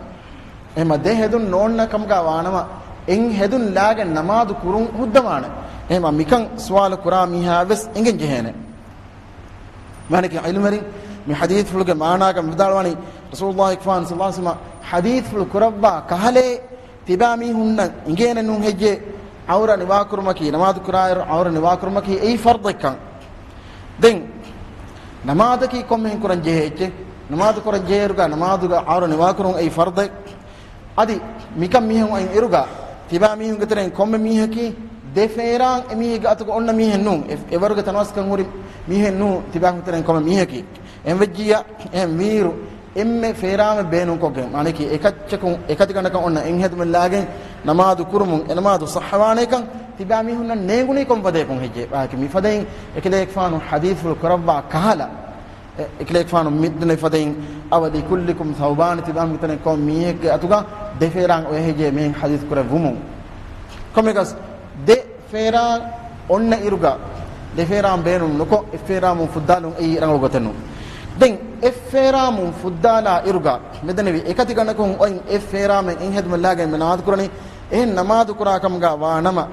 އެހެންވީމަ ދެ ހެދުން ނޯންނަ ކަމުގަ ވާނަމަ، އެއް ހެދުން ލާގެން ނަމާދު ކުރުން ހުއްދަވާނެ. އެހެންވީމަ މިކަން ސުވާލު ކުރާ މީހާވެސް އެނގެން ޖެހޭނެ. މާނައަކީ ޢިލްމުވެރިން މި ޙަދީޘްފުޅުގެ މާނާގަ ވިދާޅުވަނީ، ރަސޫލުﷲ ޞައްލަﷲު ޢަލައިހި ވަސައްލަމް ޙަދީޘްފުޅު ކުރައްވާ ކަހަލަ ތިބާ މީހުންނަށް އިނގޭނެ ނޫން ހެއްޔޭ؟ ޢައުރަ ނިވާކުރުމަކީ، ނަމާދު ކުރާއިރު ޢައުރަ ނިވާކުރުމަކީ އެއީ ފަރްޟެއްކަން. ދެން ނަމާދަކީ ކޮންމެހެން ކުރަން ޖެހޭ އެއްޗެއް؟ ނަމާދު ކުރަން ޖެހޭއިރުގަ ނަމާދުގަ ޢައުރަ ނިވާކުރުން އެއީ ފަރްޟެއް. އަދި މިކަން މިހެން އޮތް އިރުގަ ތިބާ މީހުންގެ ތެރެއިން ކޮންމެ މީހަކީ ދެ ފޭރާން އެމީހެއްގެ އަތުގަ އޮންނަ މީހެއް ނޫން. އެ-، އެވަރުގެ ތަނަވަސްކަން ހުރި މީހެއް ނޫން ތިބާ މީހުންގެ ތެރެއިން ކޮންމެ މީހަކީ. އެހެންވެއްޖިއްޔާ، އެހެން ވީއިރު އެންމެ ފޭރާމެއް ބޭނުންކޮށްގެން، މާނައަކީ އެކައްޗަކުން އެކަތިގަނޑަކަށް އޮންނަ އެއް ހެދުމެއް ލާގެން ނަމާދު ކުރުމުން އެ ނަމާދު ޞައްޙަވާނޭކަން ތިބާ މީހުންނަށް ނޭނގުނީ ކޮންފަދައަކުން ހެއްޔޭ؟ މާނައަކީ މިފަދައިން އެކަލޭގެފާނު ޙަދީޘްފުޅު ކުރައްވާ ކަހަލަ، އެ-، އެކަލޭގެފާނު މިދެންނެވި ފަދައިން، "أولكلكم ثوبان؟" ތިބާ މީހުންގެ ތެރެއިން ކޮން މީހެއްގެ އަތުގަ ދެ ފޭރާން އޮވޭ ހެއްޔޭ މިހެން ޙަދީޘް ކުރެއްވުމުން. ކޮންމެއަކަސް ދެ ފޭރާން އޮންނަ އިރުގަ ދެ ފޭރާން ބޭނުން ނުކޮށް، އެއް ފޭރާމުން ފުއްދާލުން އެއީ ރަނގަޅު ގޮތެއް ނޫން. ދެން އެއް ފޭރާމުން ފުއްދާލާ އިރުގަ މިދެންނެވި އެކަތިގަނޑަކުން އޮތް އެއް ފޭރާމެއް އެއް ހެދުމެއް ލާގެން މި ނަމާދު ކުރަނީ. އެހެން ނަމާދު ކުރާ ކަމުގަ ވާ ނަމަ،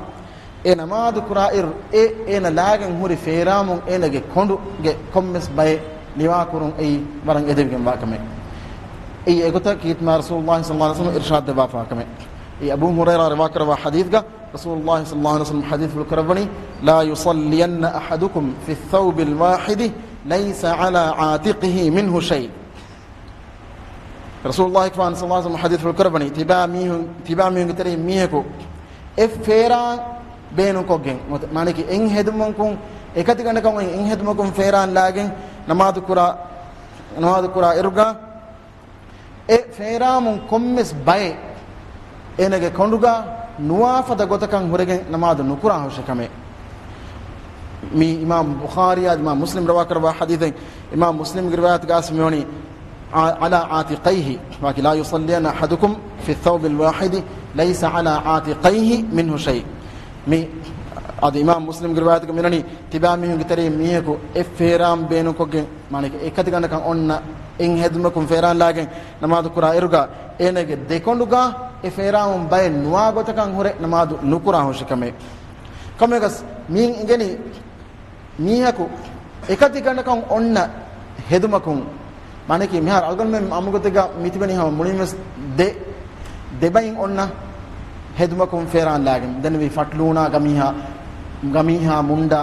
އެ ނަމާދު ކުރާ އިރު އެ އޭނަ ލާގެން ހުރި ފޭރާމުން އޭނަގެ ކޮނޑުގެ ކޮންމެސް ބައެއް ނިވާކުރުން އެއީ ވަރަށް އެދެވިގެންވާ ކަމެއް. އެއީ އެގޮތަށް ކީރިތި މާތް ރަސޫލުﷲ ޞައްލަﷲު ޢަލައިހި ވަސައްލަމް އިރުޝާދު ދެއްވާފާ ކަމެއް. އެ އަބޫ ހުރައިރާ ރިވާކުރައްވާ ޙަދީޘްގަ ރަސޫލުﷲ ޞައްލަﷲު ޢަލައިހި ވަސައްލަމް ޙަދީޘްފުޅު ކުރައްވަނީ، "لا يصلين أحدكم في الثوب الواحد ليس على عاتقه منه شيء." ރަސޫލުﷲ ޞައްލަﷲު ޢަލައިހި ވަސައްލަމް ޙަދީޘްފުޅު ކުރައްވަނީ، ތިބާ މީހުން، ތިބާ މީހުންގެ ތެރެއިން މީހަކު އެއް ފޭރާން ބޭނުންކޮށްގެން، މާނައަކީ އެއް ހެދުމަކުން، އެކަތިގަނޑަކަށް އޮތް އެއް ހެދުމަކުން ފޭރާން ލާގެން ނަމާދު ކުރާ، ނަމާދު ކުރާ އިރުގަ އެ ފޭރާމުން ކޮންމެސް ބައެއް އޭނަގެ ކޮނޑުގަ ނުވާ ފަދަ ގޮތަކަށް ހުރެގެން ނަމާދު ނުކުރާ ހުށި ކަމެއް. މި އިމާމް ބުޚާރީ އަދި އިމާމް މުސްލިމް ރިވާކުރައްވާ ޙަދީޘެއް. އިމާމް މުސްލިމްގެ ރިވާޔަތުގަ އައިސް މިވަނީ، "على عاتقيه" ވާކި، "لا يصلين أحدكم في الثوب الواحد ليس على عاتقيه منه شيء." މި އަދި އިމާމް މުސްލިމްގެ ރިވާޔަތުގަ މިވަނީ، ތިބާ މީހުންގެ ތެރެއިން މީހަކު އެއް ފޭރާން ބޭނުންކޮށްގެން، މާނައަކީ އެކަތިގަނޑަކަށް އޮންނަ އެއް ހެދުމަކުން ފޭރާން ލާގެން ނަމާދު ކުރާ އިރުގަ އޭނަގެ ދެކޮނޑުގަ އެ ފޭރާމުން ބައެއް ނުވާ ގޮތަކަށް ހުރެ ނަމާދު ނުކުރާ ހުށި ކަމެއް. ކޮންމެއަކަސް މިއިން އިނގެނީ މީހަކު އެކަތިގަނޑަކަށް އޮންނަ ހެދުމަކުން، މާނައަކީ މިހާރު އަޅުގަނޑުމެން އަމުގޮތެއްގަ މިތިބެނީ ހަމަ މުޅިންވެސް ދެ، ދެބައިން އޮންނަ ހެދުމަކުން ފޭރާން ލާގެން. ދެން މި ފަޓްލޫނާ ގަމީހާ، ގަމީހާ މުންޑާ،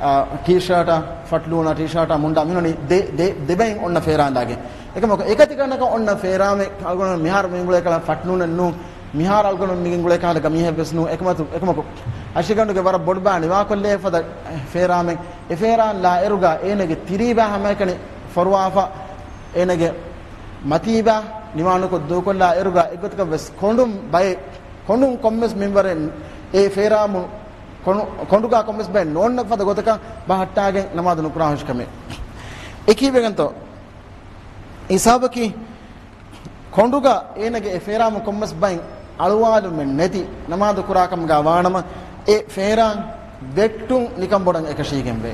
އާ، ޓީޝާޓާ، ފަޓްލޫނާ ޓީޝާޓާ މުންޑާ މިހުންނީ ދެ، ދެ، ދެބައިން އޮންނަ ފޭރާން ލާގެން. އެކަމަކު އެކަތިގަނޑަކަށް އޮންނަ ފޭރާމެއް އަޅުގަނޑު މިހާރު މި އިނގުޅޭ ކަހަލަ ފަޓްލޫނެއް ނޫން. މިހާރު އަޅުގަނޑު މި އިނގުޅޭ ކަހަލަ ގަމީހެއްވެސް ނޫން. އެކަމަކު، އެކަމަކު ހަށިގަނޑުގެ ވަރަށް ބޮޑުބާ ނިވާކޮށްލޭ ފަދަ ފޭރާމެއް. އެ ފޭރާން ލާ އިރުގަ އޭނަގެ ތިރީބާ ހަމައެކަނި ފޮރުވާފަ، އޭނަގެ މަތީބާ ނިވާނުކޮށް ދޫކޮށްލާ އިރުގަ އެގޮތަކަށް ވެސް ކޮނޑުން ބައެއް، ކޮނޑުން ކޮންމެސް މިންވަރެއް އެ ފޭރާމުން ކޮނޑު، ކޮނޑުގަ ކޮންމެސް ބައެއް ނޯންނަ ފަދަ ގޮތަކަށް ބަހައްޓާގެން ނަމާދު ނުކުރާ ހުށި ކަމެއް. އެކީ ވެގެންތޯ؟ ހިސާބަކީ ކޮނޑުގަ އޭނަގެ އެ ފޭރާމު ކޮންމެސް ބައިން އަޅުވާލުމެއް ނެތި ނަމާދު ކުރާ ކަމުގަ ވާނަމަ، އެ ފޭރާން ވެއްޓުން ނިކަން ބޮޑަށް އެކަށީގެންވޭ.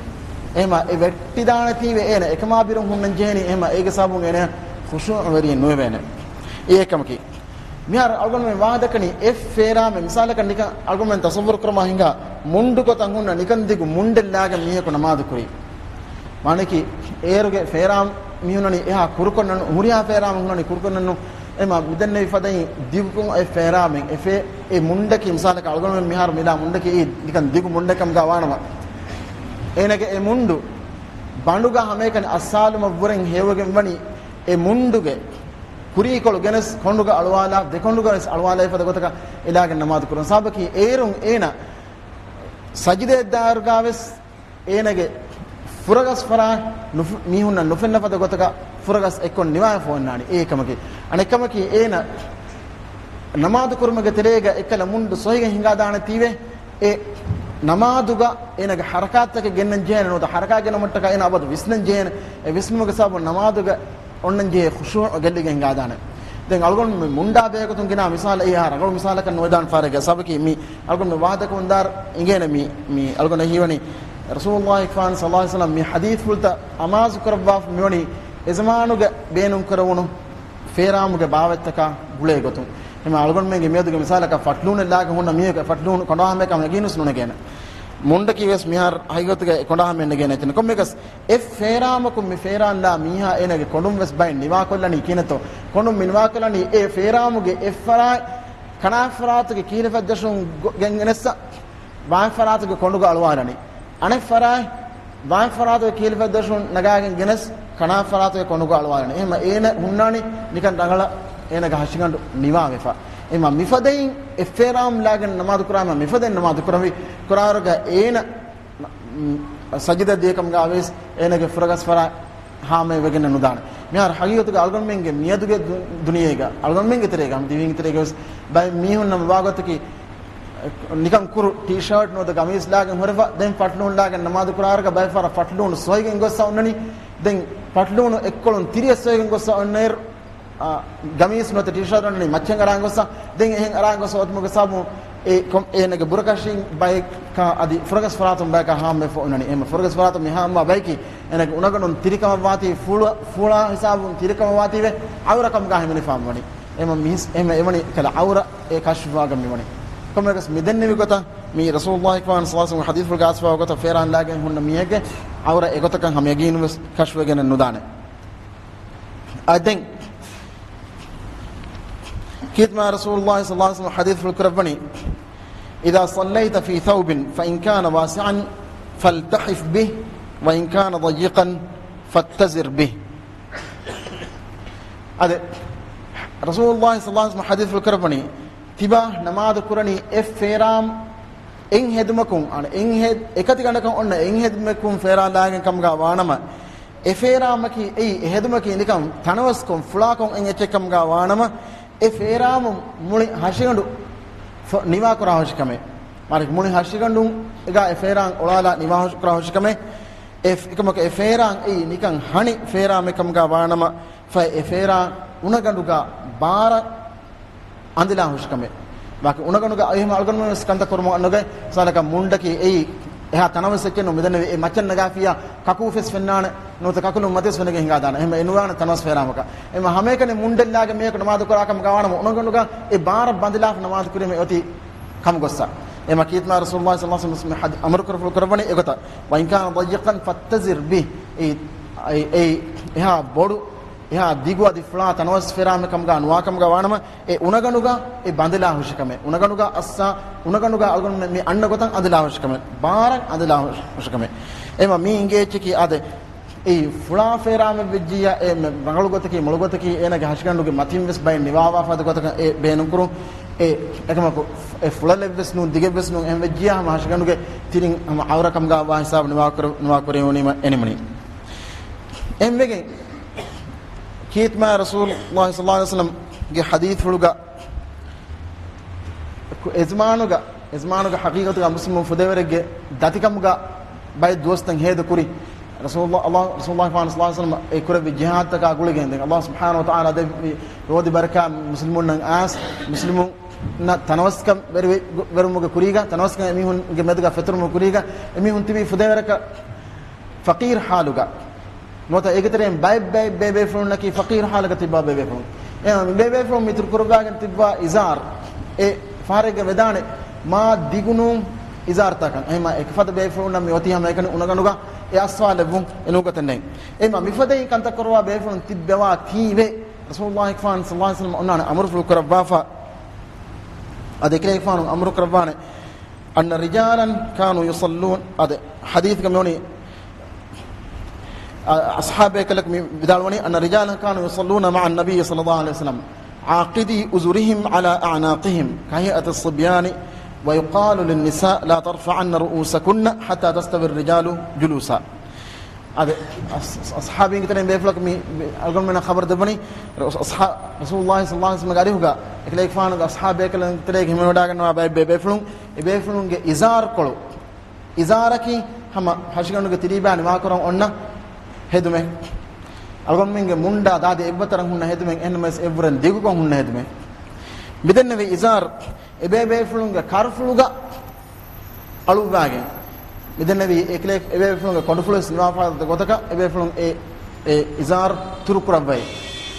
އެހެމަ އެ ވެއްޓިދާނެތީވެ އޭނަ އެކަމާ ބިރުން ހުންނަން ޖެހެނީ، އެހެމަ އޭގެ ސަބަބުން އޭނަ ޚުޝޫޢުވެރިއެއް ނުވެވޭނެ. އެ އެކަމަކީ. މިހާރު އަޅުގަނޑުމެން ވާހަކަ ދައްކަނީ އެ ފޭރާމެއް. މިސާލަކަށް ނިކަން އަޅުގަނޑުމެން ތަޞައްވުރު ކުރަމާ ހިނގާ މުންޑު ގޮތަށް ހުންނަ ނިކަން ދިގު މުންޑެއް ލާގެން މީހަކު ނަމާދު ކުރީ. މާނައަކީ އޭރުގެ ފޭރާން މި ހުންނަނީ އެހާ ކުރުކޮށް ނޫން، ހުރިހާ ފޭރާމެއް ހުންނަނީ ކުރުކޮށް ނޫން. އެމަ މިދެންނެވި ފަދައިން ދިގުކޮށް އެ ފޭރާމެއް އެ ފޭ-، އެ މުންޑަކީ މިސާލަކަށް އަޅުގަނޑުމެން މިހާރު މިލާ މުންޑަކީ އެއީ ނިކަން ދިގު މުންޑެއް ކަމުގަ ވާނަމަ، އޭނަގެ އެ މުންޑު ބަނޑުގަ ހަމައެކަނި އައްސާލުމަށްވުރެން ހެޔޮވެގެން ވަނީ އެ މުންޑުގެ ކުރީކޮޅު ގެނެސް ކޮނޑުގަ އަޅުވާލާ، ދެކޮނޑުގަ ވެސް އަޅުވާލާ އެފަދަ ގޮތަކަށް އެ ލާގެން ނަމާދު ކުރުން. ސަބަބަކީ އޭރުން އޭނަ ސަޖިދައަށް ދާއިރުގަ ވެސް އޭނަގެ ފުރަގަސް ފަރާތް ނުފު-، މީހުންނަށް ނުފެންނަ ފަދަ ގޮތަކަށް ފުރަގަސް އެއްކޮށް ނިވާފަ އޮންނާނީ. އެ އެކަމަކީ. އަނެއްކަމަކީ އޭނަ ނަމާދު ކުރުމުގެ ތެރޭގަ އެއްކަލަ މުންޑު ސޮހިގެން ހިނގާދާނެތީވެ، އެ ނަމާދުގަ އޭނަގެ ޙަރަކާތްތަކެއް ގެންނަން ޖެހޭނެ ނުވަތަ ޙަރަކާތް ގެނަމުންޓަކާ އޭނަ އަބަދު ވިސްނަން ޖެހޭނެ. އެ ވިސްނުމުގެ ސަބަބުން ނަމާދުގަ އޮންނަން ޖެހޭ ޚުޝޫޢު ގެއްލިގެން ހިނގާދާނެ. ދެން އަޅުގަނޑު މި މުންޑާ ބެހޭގޮތުން ގިނަ މިސާލެއް އެހާ ރަނގަޅު މިސާލަކަށް ނުވެދާނެ ފާރެގެ ސަބަބަކީ މި އަޅުގަނޑު މި ވާހަކަ ދައްކަވަންދާ އިނގޭނެ މި، މި އަޅުގަނޑަށް ހީވަނީ ރަސޫލުﷲ ފާން ޞައްލަﷲ ޢަލައިހި ވަސައްލަމް މި ޙަދީޘްފުޅުތައް އަމާޒު ކުރައްވާފަ މިވަނީ އެޒަމާނުގެ ބޭނުން ކުރެވުނު ފޭރާމުގެ ބާވަތްތަކާ ގުޅޭ ގޮތުން. އެމަ އަޅުގަނޑުމެންގެ މިއަދުގެ މިސާލަކަށް ފަޓްލޫނެއް ލާގެ ހުންނަ މީހަކަށް ފަޓްލޫނު ކޮނޑާ ހަމައެކަނި ޔަގީނުސް ނުނެގޭނެ. މުންޑަކީ ވެސް މިހާރު ހަގީގަތުގަ ކޮނޑާ ހަމައެއް ނެގޭނެ އެތަނަށް. ކޮންމެއަކަސް އެ ފޭރާމަކުން މި ފޭރާން ލާ މީހާ އޭނަގެ ކޮނޑުން ވެސް ބައެއް ނިވާކޮށްލަނީ ކިހިނެއްތޯ؟ ކޮނޑުން މި ނިވާކޮށްލަނީ އެ ފޭރާމުގެ އެއް ފަރާތް ކަނާ ފަރާތުގެ ކީރި ފައްދަށުން ގޮ-، ގެން ގެނެއްސަ ވާން ފަރާތުގެ ކޮނޑުގަ އަޅުވާލަނީ. އަނެއް ފަރާތް ވާން ފަރާތުގެ ކީރި ފައްދަށުން ނަގާގެން ގެނެސް ކަނާ ފަރާތުގެ ކޮނޑުގަ އަޅުވާލަނީ. އެހެމަ އޭނަ ހުންނާނީ ނިކަން ރަނގަޅަށް އޭނަގެ ހަށިގަނޑު ނިވާވެފަ. އެހެމަ މިފަދައިން އެއް ފޭރާމް ލާގެން ނަމާދު ކުރާމަ މިފަދައިން ނަމާދު ކުރަވި، ކުރާރުގަ އޭނަ ސަޖިދަ ދިޔަކަމުގަ ވެސް އޭނަގެ ފުރަގަސް ފަރާތް ހާމަވެގެން ނުދާނެ. މިހާރު ހަގީގަތުގަ އަޅުގަނޑުމެންގެ މިއަދުގެ ދު-، ދުނިޔޭގަ އަޅުގަނޑުމެންގެ ތެރޭގަ ދިވެހިންގެ ތެރޭގަ ވެސް ބައެއް މީހުންނަށް ވާގޮތަކީ ނިކަން ކުރު ޓީޝާޓް ނުވަތަ ގަމީސް ލާގެން ހުރެފަ، ދެން ފަޓްލޫން ލާގެން ނަމާދު ކުރާރަކަށް ބައެއް ފަހަރަށް ފަޓްލޫނު ސޮހިގެން ގޮއްސަ އޮންނަނީ. ދެން ފަޓްލޫނު އެއްކޮޅުން ތިރިއަށް ސޮހިގެން ގޮއްސަ އޮންނައިރު، އާ، ގަމީސް ނުވަތަ ޓީޝާޓް އޮންނަނީ މައްޗަށް އަރާން ގޮއްސަ. ދެން އެހެން އަރާން ގޮއްސަ އޮތުމުގެ ސަބަބުން އެ ކޮ-، އޭނަގެ ބުރަކަށިން ބަޔަކާ އަދި ފުރަގަސް ފަރާތުން ބަޔަކާ ހާމަވެފަ އޮންނަނީ. އެހެން ފުރަގަސް ފަރާތުން މި ހާމަވާ ބަޔަކީ އޭނަގެ އުނަގަނޑުން ތިރިކަމަށްވާތީ ފުޅަ-، ފުޅާ ހިސާބުން ތިރިކަމަށްވާތީވެ އައުރަ ކަމުގަ ހިމެނިފާ ވަނީ. އެމަ މި ހިސް-، އެމަ އެވަނީ ކަލަ އައުރަ އެ ކަޝްފުވާގަން މިވަނީ. ކޮންމެއަކަސް މި ދެންނެވި ގޮތަށް މި ރަސޫލުﷲ ފާން ޞައްލަﷲ ޢަލައިހި ވަސައްލަމް ޙަދީޘްފުޅުގަ އައިސްފާވާ ގޮތަށް ފޭރާން ލާގެން ހުންނަ މީހެއްގެ އައުރަ އެގޮތަކަށް ހަމަ ޔަގީނުން ވެސް ކަޝްފުވެގެނެއް ނުދާނެ. އަދެން ކީއްތަ މާ ރަސޫލުﷲ ޞައްލަﷲ ޢަލައިހި ވަސައްލަމް ޙަދީޘްފުޅު ކުރައްވަނީ، إذا صليت في ثوب فإن كان واسعا فالتحف به وإن كان ضيقا فاتزر به. އަދެ، ރަސޫލުﷲ ޞައްލަﷲ ޢަލައިހި ވަސައްލަމް ޙަދީޘްފުޅު ކުރައްވަނީ، ތިބާ ނަމާދު ކުރަނީ އެއް ފޭރާމް، އެއް ހެދުމަކުން، އަން އެއް ހެދް-، އެކަތިގަނޑަކަށް އޮންނަ އެއް ހެދުމަކުން ފޭރާން ލާގެން ކަމުގަ ވާނަމަ، އެ ފޭރާމަކީ އެއީ އެ ހެދުމަކީ ނިކަން ތަނަވަސްކޮށް ފުޅާކޮށް އެއްޗެއް ކަމުގަ ވާނަމަ، އެ ފޭރާމު މުޅި ހަށިގަނޑު ފޮ-، ނިވާކުރާ ހުށިކަމެއް. މާނައަކީ މުޅި ހަށިގަނޑުގަ އެ ފޭރާން އޮޅާލާ ނިވާ ހުށި-، ކުރާ ހުށިކަމެއް. އެ ފ-، އެކަމަކު އެ ފޭރާން އެއީ ނިކަން ހަނި ފޭރާމެއް ކަމުގަ ވާނަމަ، ފަ އެ ފޭރާން އުނަގަނޑުގަ ބާރަށް އަނދިލާ ހުށިކަމެއް. ވާކި އުނަގަނޑުގަ އެހެމަ އަޅުގަނޑުމެން ވެސް ކަންތައް ކުރުމަށް އަންނަގަތް، މިސާލަކަށް މުންޑަކީ އެއީ އެހާ ތަނަވަސް އެއްޗެއް ނޫން. މިދެންނެވި އެ މައްޗަށް ނަގާފިއްޔާ ކަކޫފެސް ފެންނާނެ ނުވަތަ ކަކުލުން މަތިވެސް ފެނިގެން ހިނގާދާނެ. އެހެމަ އެ ނުވާނެ ތަނަވަސް ފޭރާމަކަށް. އެހެމަ ހަމައެކަނި މުންޑެއް ލާގެ މީހަކު ނަމާދު ކުރާ ކަމުގަ ވާނަމަ އުނަގަނޑުގަ އެ ބާރަށް ބަނދިލާފަ ނަމާދު ކުރީމަ އޮތީ ކަމުގޮއްސަ. އެހެމަ ކީއްތަ މާ ރަސޫލުﷲ ޞައްލަﷲ ޢަލައިހި ވަސައްލަމް ޙަދީ-، އަމުރު ކުރެއްވި ކުރައްވަނީ އެގޮތަށް، وإن كان ضيقا فاتزر به. އެ، އެ، އެ، އެހާ ބޮޑު، އެހާ ދިގު އަދި ފުޅާ ތަނަވަސް ފޭރާމެއް ކަމުގަ ނުވާ ކަމުގަ ވާނަމަ، އެ އުނަގަނޑުގަ އެ ބަނދިލާ ހުށިކަމެއް، އުނަގަނޑުގަ އައްސާ، އުނަގަނޑުގަ އަޅުގަނޑު މި އަންނަ ގޮތަށް އަނދިލާ ހުށިކަމެއް، ބާރަށް އަނދިލާ ހުށިކަމެއް. އެމަ މީ އިނގޭ އެއްޗަކީ އާދެ، އެ ފުޅާ ފޭރާމެއް ވެއްޖިއްޔާ، އެ މެ-، ރަނގަޅު ގޮތަކީ، މޮޅު ގޮތަކީ، އޭނަގެ ހަށިގަނޑުގެ މަތިން ވެސް ބައެއް ނިވާވާ ފަދަ ގޮތަކަށް އެ ބޭނުން ކުރުން. އެ އެކަމަކު، އެ ފުޅަލެއް ވެސް ނޫން، ދިގެއް ވެސް ނޫން، އެހެން ވެއްޖިއްޔާ ހަމަ ހަށިގަނޑުގެ ތިރިން ހަމަ އައުރަ ކަމުގަ ވާ ހިސާބު ނިވާ ކުރ-، ނިވާ ކުރެވުނީމަ އެނިމުނީ. އެހެންވެގެން، ކީއްތަ މާ ރަސޫލުﷲ ޞައްލަﷲ ޢަލައިހި ވަސައްލަމްގެ ޙަދީޘްފުޅުގަ އެޒުމާނުގަ، އެޒުމާނުގަ ޙަޤީޤަތުގަ މުސްލިމު ފުދޭވަރެއްގެ ދަތިކަމުގަ ބައެއް ދުވަސްތައް ހޭދަ ކުރި، ރަސޫލު، އަﷲ، ރަސޫލު ޞައްލަﷲ ޢަލައިހި ވަސައްލަމަ އެ ކުރެއްވި ޖިހާދުތަކާ ގުޅިގެން ދެން އަﷲ ސުބްޙާނަހޫ ވަތަޢާލާ ދެއްވި ރޯދި ބަރަކާތް މުސްލިމުންނަށް އައިސް، މުސްލިމުންނަށް ތަނަވަސްކަން ވެރި-، ވެރުމުގެ ކުރީގަ، ތަނަވަސްކަން އެމީހުންގެ މެދުގަ ފެތުރުމުގެ ކުރީގަ، އެމީހުން ތިބީ ފުދޭވަރަކަށް ފަޤީރު ޙާލުގަ. ނުވަތަ އޭގެ ތެރެއިން ބައެއް ބައެއް ބޭބޭފުޅުންނަކީ ފަޤީރު ޙާލުގަ ތިއްބާ ބޭބޭފުޅުން. އެހެން މި ބޭބޭފުޅުން މި އިތުރު ކުރައްވާގެން ތިއްބާ އިޒާރު، އެ ފަހަރެއްގަ ވެދާނެ މާ ދިގުނޫން އިޒާރުތަކަށް. އެހެންމާ އެކަފަދަ ބޭފުޅުންނަށް މި އޮތީ ހަމައެކަނި އުނަގަނޑުގަ އެ އަސްވާލެއްވުން އެ ނޫގަތެއް ނެތް. އެހެންމާ މިފަދައިން ކަންތައް ކުރައްވާ ބޭފުޅުން ތިއްބެވާ ތީވެ، ރަސޫލުﷲ ފާން ޞައްލަﷲ ޢަލައިހި ވަސައްލަމަ އޮންނާނެ އަމުރުފުޅު ކުރައްވާފަ. އަދި އެކަލޭގެފާނު އަމުރު ކުރައްވާނެ، أن رجالا كانوا يصلون، އަދި ޙަދީޘްގަ މިވަނީ، އަ-، އަޞްޙާބޭކަލަކު މި ވިދާޅުވަނީ، أن رجالا كانوا يصلون مع النبي صلى الله عليه وسلم عاقدي أزرهم على أعناقهم كهيئة الصبيان ويقال للنساء لا ترفعن رؤوسكن حتى تستوي الرجال جلوسا. އަދި އަސް-، އަސް-، އަޞްޙާބީންގެ ތެރެއިން ބޭފުޅަކު މި، މި އަޅުގަނޑުމެންނަށް ޚަބަރު ދެއްވަނީ، ރަސޫ-، އަޞްޙާ-، ރަސޫލުﷲ ޞައްލަﷲ ޢަލައިހި ވަސައްލަމަގެ އަރިހުގަ އެކަލޭގެފާނުގެ އަޞްޙާބޭކަލުންގެ ތެރޭގަ ހިމެނިވަޑައިގަންނަވާ ބައެއް ބޭ-، ބޭފުޅުން، އެ ބޭފުޅުންގެ އިޒާރުކޮޅު، އިޒާރަކީ ހަމަ ހަށިގަނޑުގެ ތިރީބާ ނިވާކުރަން އޮންނަ ހެދުމެއް. އަޅުގަނޑުމެންގެ މުންޑާ ދާދި އެއްވަރު ހުންނަ ހެދުމެއް، އެހެންނަމަވެސް އެއްވަރެއް ދިގުކޮށް ހުންނަ ހެދުމެއް. މިދެންނެވި އިޒާރު އެބޭބޭފުޅުންގެ ކަރުފުޅުގަ އަޅުއްވާގެން، މިދެންނެވީ އެކަލޭ-، އެބޭފުޅުންގެ ކޮނޑުފުޅު ވެސް ނިވާފާ ގޮތަކަށް އެބޭފުޅުން އެ، އެ އިޒާރު ތުރުކުރައްވައި،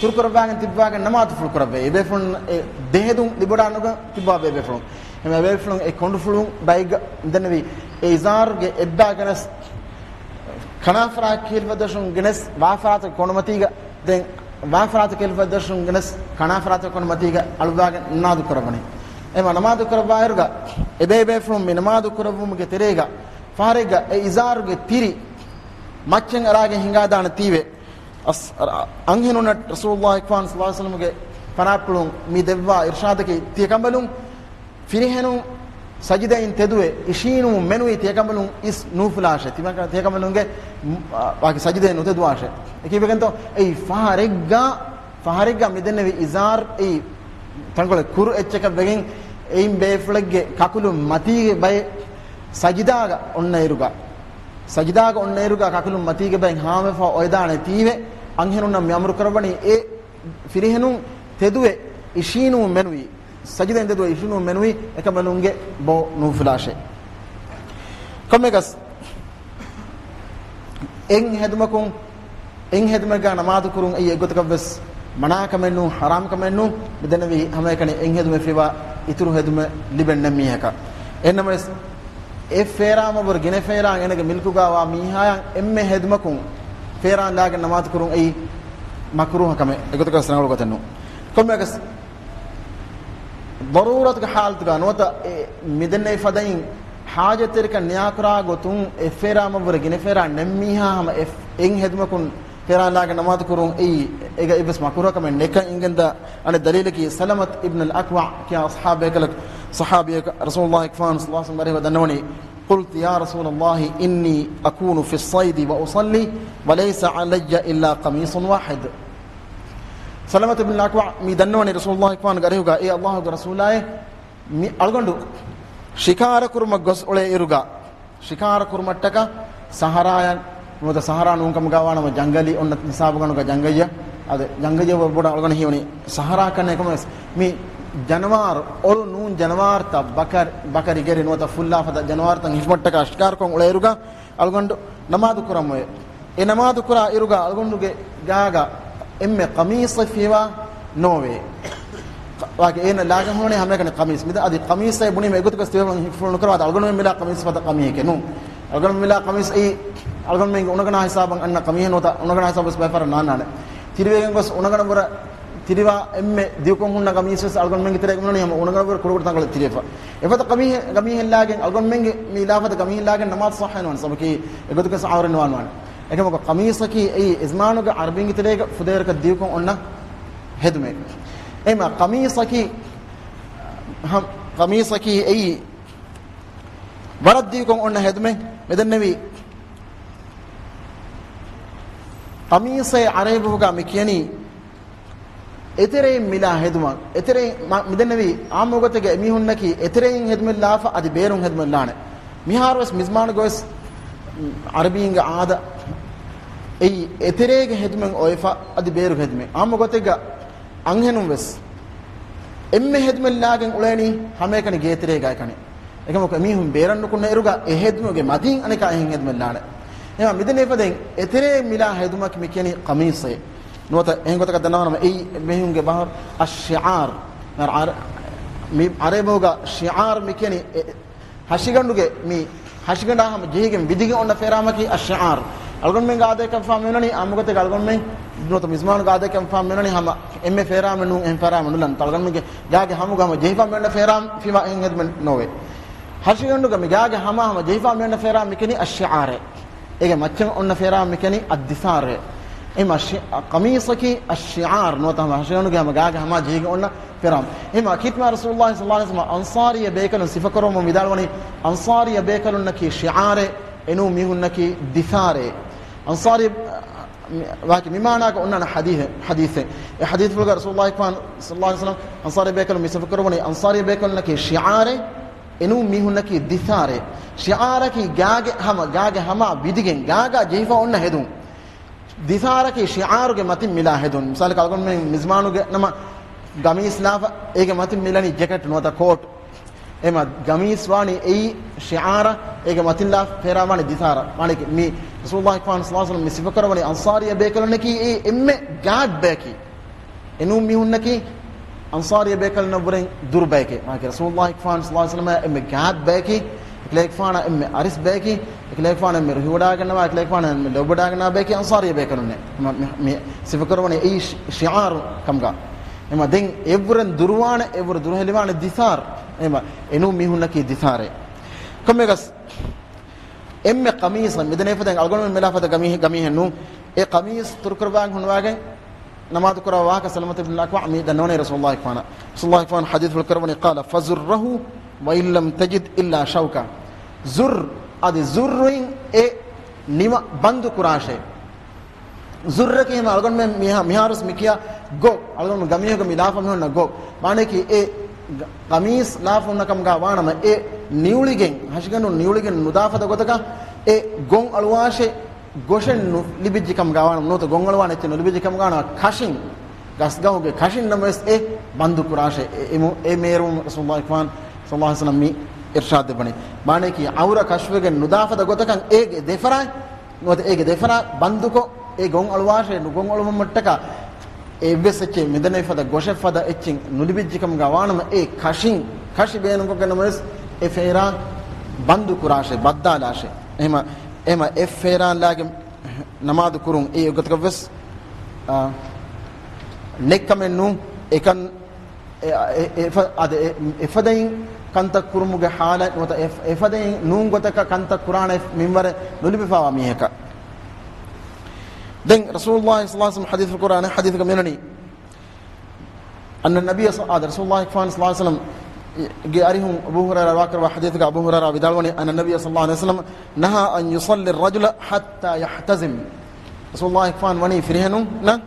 ތުރުކުރައްވާގެން ތިއްބާގެން ނަމާދުފުޅު ކުރައްވައި، އެބޭފުޅުން އެ ދެހެދުން ލިބިވަޑާނުގަ ތިއްބާ ބޭބޭފުޅުން. އެމެ އެބޭފުޅުން އެ ކޮނޑުފުޅުން ބައިގަ މިދެންނެވީ އެ އިޒާރުގެ އެއްބާ ގެނެސް ކަނާފަރާ ކީރިފަދަށުން ގެނެސް ވާފަރާތަކު ކޮނޑުމަތީގަ ދެން ވާފަރާތަކު ކެލިފަދަށުން ގެނެސް ކަނާފަރާތަކު ކޮނޑުމަތީގަ އަޅުވާގެން ނަމާދު ކުރައްވަނީ. އެމަ ނަމާދު ކުރައްވާއިރުގަ އެބޭބޭފުޅުން މި ނަމާދު ކުރައްވުމުގެ ތެރޭގަ ފަހަރެއްގަ އެ އިޒާރުގެ ތިރި މައްޗަށް އަރާގެން ހިނގާދާނެ ތީވެ. އަސް-، އަ-، އަންހެނުންނަށް ރަސޫލުﷲ ފާން ޞައްލަﷲ ޢަލައިހި ވަސައްލަމަގެ ފަރާތްޕުޅުން މި ދެއްވާ އިރުޝާދަކީ ތިޔަކަނބަލުން ފިރިހެނުން ސަޖިދައިން ތެދުވެ އިށީނުމުން މެނުވީ ތިޔަކަނބަލުން އިސް ނޫފުލާށޭ. ތިމަ-، ތިޔަކަނބަލުންގެ، މް، އާ، ވާކި ސަޖިދައިން ނުތެދުވާށޭ. އެކީ ވެގެންތޯ އެއީ ފަހަރެއްގަ، ފަހަރެއްގަ މިދެންނެވި އިޒާރު އެއީ ތަންކޮޅެއް ކުރު އެއްޗަކަށް ވެގެން އެއިން ބޭފުޅެއްގެ ކަކުލުން މަތީގެ ބައެއް ސަޖިދާގަ އޮންނައިރުގަ، ސަޖިދާގަ އޮންނައިރުގަ ކަކުލުން މަތީގެ ބައެއް ހާމަވެފަ އޮވެދާނެ ތީވެ އަންހެނުންނަށް މި އަމުރު ކުރައްވަނީ އެ ފިރިހެނުން ތެދުވެ އިށީނުމުން މެނުވީ، ސަޖިދައިން ތެދުވެ އިށީނުމުން މެނުވީ އެކަނބަލުންގެ ބޯ ނޫފުލާށޭ. ކޮންމެއަކަސް އެއް ހެދުމަކުން، އެއް ހެދުމެއްގަ ނަމާދު ކުރުން އެއީ އެއްގޮތަކަށްވެސް މަނާކަމެއް ނޫން، ޙަރާމް ކަމެއް ނޫން. މިދެންނެވީ ހަމައެކަނި އެއް ހެދުމެއް ފިވާ އިތުރު ހެދުމެއް ލިބެން ނެތް މީހަކަށް. އެހެންނަމަވެސް އެއް ފޭރާމަށްވުރެ ގިނަ ފޭރާ އޭނަގެ މިލްކުގަވާ މީހާއަށް އެންމެ ހެދުމަކުން ފޭރާން ލާގެން ނަމާދު ކުރުން އެއީ މަކްރޫހަ ކަމެއް. އެގޮތަކަށް ވެސް ރަނގަޅު ގޮތެއް ނޫން. ކޮންމެއަކަސް ޟަރޫރަތުގެ ޙާލަތުގަ ނުވަތަ އެ މިދެންނެވި ފަދައިން ޙާޖަތްތެރިކަން ނިޔާކުރާ ގޮތުން އެއް ފޭރާމަށްވުރެ ގިނަ ފޭރާ ނެތް މީހާ ހަމަ އެ-، އެއް ހެދުމަކުން ފޭރާން ލާގެން ނަމާދު ކުރުން އެއީ އޭގަ އެއްވެސް މަކްރޫހަ ކަމެއް ނެތްކަން އިނގެންދާ އަނެއް ދަލީލަކީ ސަލަމަތު އިބްނުލް އަކްވަޢު ކިޔާ އަޞްޙާބޭކަލަކު، ޞަޙާބީއަކަށް ރަސޫލުﷲ ފާން ޞައްލަﷲ ޢަލައިހި ވަސައްލަމަ ދަންނަވަނީ، قلت يا رسول الله إني أكون في الصيد وأصلي وليس علي إلا قميص واحد. ސަލަމަތު ބިން އަކްވަޢު މި ދަންނަވަނީ ރަސޫލުﷲ ފާންގެ އަރިހުގަ، އޭ ﷲގެ ރަސޫލާއޭ، މި އަޅުގަނޑު ޝިކާރަ ކުރުމަށް ގޮސް އުޅޭ އިރުގަ، ޝިކާރަ ކުރުމަށްޓަކާ ސަހަރާއަށް، ނުވަތަ ސަހަރާ ނޫން ކަމުގަ ވާނަމަ ޖަންގަލީ އޮންނަ ހިސާބުގަނޑުގަ ޖަންގައްޔަށް، އަދި ޖަންގައްޔަށް ބޮޑަށް އަޅުގަނޑަށް ހީވަނީ ސަހަރާ ކަންނޭ ކަމަށް ވެސް. މި ޖަނަވާރު، އޮޅު ނޫން ޖަނަވާރުތައް، ބަކަރި، ބަކަރި ގެރި ނުވަތަ ފުއްލާ ފަދަ ޖަނަވާރުތައް ހިފުމަށްޓަކާ ޝިކާރަކޮށް އުޅޭ އިރުގަ އަޅުގަނޑު ނަމާދު ކުރަމުވެ. އެ ނަމާދު ކުރާ އިރުގަ އަޅުގަނޑުގެ ގާގަ އެންމެ ޤަމީޞެއް ފިޔަވާ ނޯވޭ. ވާގެ އޭނަ ލާގެން ހުންނަނީ ހަމައެކަނި ޤަމީޞް. މިދަ އަދި ޤަމީޞޭ ބުނީމަ އެގޮތަކަށް ތިޔަފުޅުން ހިފުޅު ނުކުރާ. އަޅުގަނޑުމެން މިލާ ޤަމީޞް ފަދަ ޤަމީހެކޭ ނޫން. އަޅުގަނޑުމެން މިލާ ޤަމީޞް އެއީ އަޅުގަނޑުމެންގެ އުނަގަނާ ހިސާބަށް އަންނަ ޤަމީހެއް ނުވަތަ އުނަގަނާ ހިސާބަށް ބައެއް ފަހަރަށް ނާންނާނެ. ތިރިވެގެން ގޮސް އުނަގަނޑު ވުރެ ތިރިވާ އެންމެ ދިގުކޮށް ހުންނަ ޤަމީޞް ވެސް އަޅުގަނޑުމެންގެ ތެރޭގަ މިނުވަނީ ހަމަ އުނަގަނޑު ވުރެ ކުޑަކުޑަ ތަންކޮޅެއް ތިރިވެފަ. އެފަދަ ޤަމީހެއް، ޤަމީހެއް ލާގެން އަޅުގަނޑުމެންގެ މި ލާފަދަ ޤަމީހެއް ލާގެން ނަމާދު ޞައްޙަ ނުވާނެ. ސަބަބަކީ އެގޮތަކަށް ޢައުރަތް ނުވާންވާނެ. އެކަމަކު ޤަމީޞަކީ އެއީ އިޒްމާނުގެ ޢަރަބީންގެ ތެރޭގަ ފުދޭވަރަކަށް ދިގުކޮށް އޮންނަ ހެދުމެއް. އެހެންމަ ޤަމީޞަކީ، ހަމް، ޤަމީޞަކީ އެއީ ވަރަށް ދިގުކޮށް އޮންނަ ހެދުމެއް. މިދެންނެވި ޤަމީޞޭ ޢަރަބި ބަހުގަ މި ކިޔަނީ އެތެރެއިން މިލާ ހެދުމަށް. އެތެރެއިން މަ-، މިދެންނެވީ ޢާއްމު ގޮތެއްގަ އެމީހުންނަކީ އެތެރެއިން ހެދުމެއް ލާފަ އަދި ބޭރުން ހެދުމެއް ލާނެ. މިހާރުވެސް މިޒްމާނުގަވެސް ޢަރަބީންގެ އާދަ، އެއީ އެތެރޭގެ ހެދުމެއް އޮވެފަ އަދި ބޭރުގެ ހެދުމެއް. އާއްމު ގޮތެއްގަ އަންހެނުން ވެސް އެންމެ ހެދުމެއް ލާގެން އުޅޭނީ ހަމައެކަނި ގޭތެރޭގައިކަނި. އެކަމަކު އެމީހުން ބޭރަށް ނުކުންނަ އިރުގަ އެ ހެދުމުގެ މަތިން އަނެކާ އެހެން ހެދުމެއް ލާނެ. އެހެންވީމަ މިދެންނެވިފަދައިން އެތެރޭ މިލާ ހެދުމަކީ މި ކިޔަނީ ޤަމީޞޭ. ނުވަތަ އެހެން ގޮތަކަށް ދަންނަވާނަމަ އެއީ އެމީހުންގެ ބަހަރު އައްޝިޢާރު. މި ޢަރަ-، މި ޢަރަބި ބަހުގަ ޝިޢާރު މި ކިޔަނީ އެ، ހަށިގަނޑުގެ މި ހަށިގަނޑާ ހަމަ ޖެހިގެން ވިދިގެން އޮންނަ ފޭރާމަކީ އައްޝިޢާރު. އަޅުގަނޑުމެން އާދައިގެންފާ މިއޮންނަނީ އާއްމު ގޮތެއްގަ އަޅުގަނޑުމެން ނުވަތަ މިޒްމާނުގެ އާދައިގެންފާ މިއޮންނަނީ ހަމަ އެންމެ ފޭރާމެއް ނޫން އެހެން ފޭރާމެއް ނުލަން. އަޅުގަނޑުމެންގެ ގާގެ ހަމުގަ ހަމަ ޖެހިފާ މިއޮންނަ ފޭރާމް ފީމާ އެހެން ހެދުމެއް ނޯވޭ. ހަށިގަނޑުގަ މި ގާގެ ހަމާ ހަމަ ޖެހިފާ މިއޮންނަ ފޭރާމް މި ކިޔަނީ އައްޝިޢާރޭ. އޭގެ މައްޗަށް އޮންނަ ފޭރާމް މި ކިޔަނީ އައްދިސާރޭ. އެހެންވީމަ ޝި-، އަ، ޤަމީޞަކީ އައްޝިޢާރު ނުވަތަ ހަމަ ހަށިގަނޑުގެ ހަމަ ގާގެ ހަމާ ޖެހިގެން އޮންނަ ފޭރާމް. އެހެންވީމަ ކީރިތި މާތް ރަސޫލުﷲ ޞައްލަﷲ ޢަލައިހި ވަސައްލަމަ އަންޞާރީ ބޭކަލުން ސިފަކުރައްވަމުން ވިދާޅުވަނީ، އަންޞާރީ ބޭކަލުންނަކީ ޝިޢާރޭ، އެނޫން މީހުންނަކީ ދިސާރޭ. އަންޞާރީ، މި-، ވާކި މި މާނާގަ އޮންނާނެ ޙަދީޘެއް، ޙަދީޘެއް. އެ ޙަދީޘްފުޅުގަ ރަސޫލުﷲ ޞައްލަﷲ ޢަލައިހި ވަސައްލަމަ އަންޞާރީ ބޭކަލުން މި ސިފަކުރައްވަނީ، އަންޞާރީ ބޭކަލުންނަކީ ޝިޢާރޭ، އެނޫން މީހުންނަކީ ދިސާރޭ. ޝިޢާރަކީ ގާގެ ހަމަ، ގާގެ ހަމާ ވިދިގެން، ގާގާ ޖެހިފަ އޮންނަ ހެދުން. ދިސާރަކީ ޝިޢާރުގެ މަތިން މިލާ ހެދުން. މިސާލަކަށް އަޅުގަނޑުމެން މިޒްމާނުގެ ނަމަ ގަމީސް ލާފަ، އޭގެ މަތިން މިލަނީ ޖެކެޓް ނުވަތަ ކޯޓް. އެހެންވީމަ ގަމީސް ވާނީ އެއީ ޝިޢާރަށް، އޭގެ މަތިން ލާ ފޭރާ ވާނީ ދިސާރަށް. މާނައަކީ މި ރަސޫލުﷲ ޞައްލަﷲ ޢަލައިހި ވަސައްލަމަ މި ސިފަކުރައްވަނީ އަންޞާރީ ބޭކަލުންނަކީ އެ އެންމެ ގާތް ބަޔަކީ. އެނޫން މީހުންނަކީ އަންޞާރީ ބޭކަލުންނަށްވުރެން ދުރު ބަޔެކޭ. މާނައަކީ ރަސޫލުﷲ ޞައްލަﷲ ޢަލައިހި ވަސައްލަމަ އެންމެ ގާތް ބަޔަކީ، އެކަލޭގެފާނަށް އެންމެ އަރިސް ބަޔަކީ، އެކަލޭގެފާނަށް އެންމެ ރުހިވަޑާގަންނަވާ، އެކަލޭގެފާނަށް އެންމެ ލޯބިވަޑާގަންނަވާ ބަޔަކީ އަންޞާރީ ބޭކަލުންނޭ. މި، މި، މި ސިފަކުރައްވަނީ އެއީ ޝި-، ޝިޢާރު ކަމުގަ. އެހެންވީމަ ދެން އެއްވުރެން ދުރުވާނެ، އެއްވުރެ ދުރުހެލިވާނެ ދިސާރު. އެހެންވީމަ އެނޫން މީހުންނަކީ ދިސާރޭ. ކޮންމެއަކަސް އެންމެ ޤަމީސަށް މިދެންނެވިފަދައިން އަޅުގަނޑުމެން މިލާފަދަ ގަމީ-، ގަމީހެއް ނޫން. އެ ޤަމީސް ތުރުކުރައްވާގެން ހުންނަވާގެން ނަމާދު ކުރާ ވާހަކަ ސަލަމަތު ބިން އަކްވަޢަ މި ދަންނަވަނީ ރަސޫލުﷲ ފާނަ. ރަސޫލުﷲ ފާނަ ޙަދީޘްފުޅު ކުރައްވަނީ، قال فزره وإن لم تجد إلا شوكا. ޒުއްރު، އަދި ޒުއްރުއިން އެ ނިމަ ބަންދު ކުރާށޭ. ޒުއްރަކީ ހަމަ އަޅުގަނޑުމެން މިހާ-، މިހާރުސް މިކިޔާ ގޮ، އަޅުގަނޑު ގަމީހުގަ މި ލާފަ މިހުންނަ ގޮ. މާނައަކީ އެ ގަ-، ގަމީސް ލާފަ ހުންނަ ކަމުގަ ވާނަމަ، އެ ނިއުޅިގެން، ހަށިގަނޑުން ނިއުޅިގެން ނުދާ ފަދަ ގޮތަކަށް އެ ގޮން އަޅުވާށޭ، ގޮށެއް ނު-، ލިބިއްޖެ ކަމުގަ ވާނަމަ، ނުވަތަ ގޮން އަޅުވާނެ އެއްޗެއް ނުލިބިއްޖެ ކަމުގަ ވާނަމަ، ކަށިން، ގަސްގަހުގެ ކަށިން ނަމަވެސް އެ ބަންދު ކުރާށޭ. އެ، އެ މު-، އެ މޭރު ރަސޫލުﷲ ފާނަ ޞައްލަﷲ ޢަލައިހި ވަސައްލަމަ މި އިރްޝާދު ދެއްވަނީ. މާނައަކީ އައުރަ ކަޝްފުވެގެން ނުދާ ފަދަ ގޮތަކަށް އޭގެ ދެފަރާތް ނުވަތަ އޭގެ ދެފަރާތް ބަންދުކޮށް، އެ ގޮން އަޅުވާށޭ، ނުގޮން އަޅުވުމަށްޓަކާ، އެއްވެސް އެއްޗެއް މިދެންނެވިފަދަ ގޮށެއް ފަދަ އެއްޗެއް ނުލިބިއްޖެ ކަމުގަ ވާނަމަ، އެ ކަށިން، ކަށި ބޭނުންކޮށްގެން ނަމަވެސް އެ ފޭރާ ބަންދު ކުރާށޭ، ބައްދާލާށޭ. އެހެންވީމަ، އެހެންވީމަ އެ ފޭރާން ލާގެން ނަމާދު ކުރުން އެއީ އެއްގޮތަކަށްވެސް، އާ، ނެއްކަމެއް ނޫން. އެކަން އެ، އެ، އެ، އެފަ-، އަދި އެ، އެފަދައިން ކަންތައް ކުރުމުގެ ޙާލަތް ނުވަތަ އެ، އެފަދައިން ނޫން ގޮތަކަށް ކަންތައް ކުރާނެ މިންވަރެއް ނުލިބިފައިވާ މީހަކަށް. ދެން ރަސޫލުﷲ ޞައްލަﷲ ޢަލައިހި ވަސައްލަމަ ޙަދީޘް ކުރާނެ ޙަދީޘްގަ މިއޮންނަނީ، أن النبي صلى، އާދެ، ރަސޫލުﷲ ފާނަ ޞައްލަﷲ ޢަލައިހި ވަސައްލަމަ ގެ އަރިހުން އަބޫ ހުރައިރާ ރިވާކުރައްވާ ޙަދީޘްގަ އަބޫ ހުރައިރާ ވިދާޅުވަނީ، أن النبي صلى الله عليه وسلم نهى أن يصلي الرجل حتى يحتزم. ރަސޫލުﷲ ފާނަ ވަނީ ފިރިހެނުންނަށް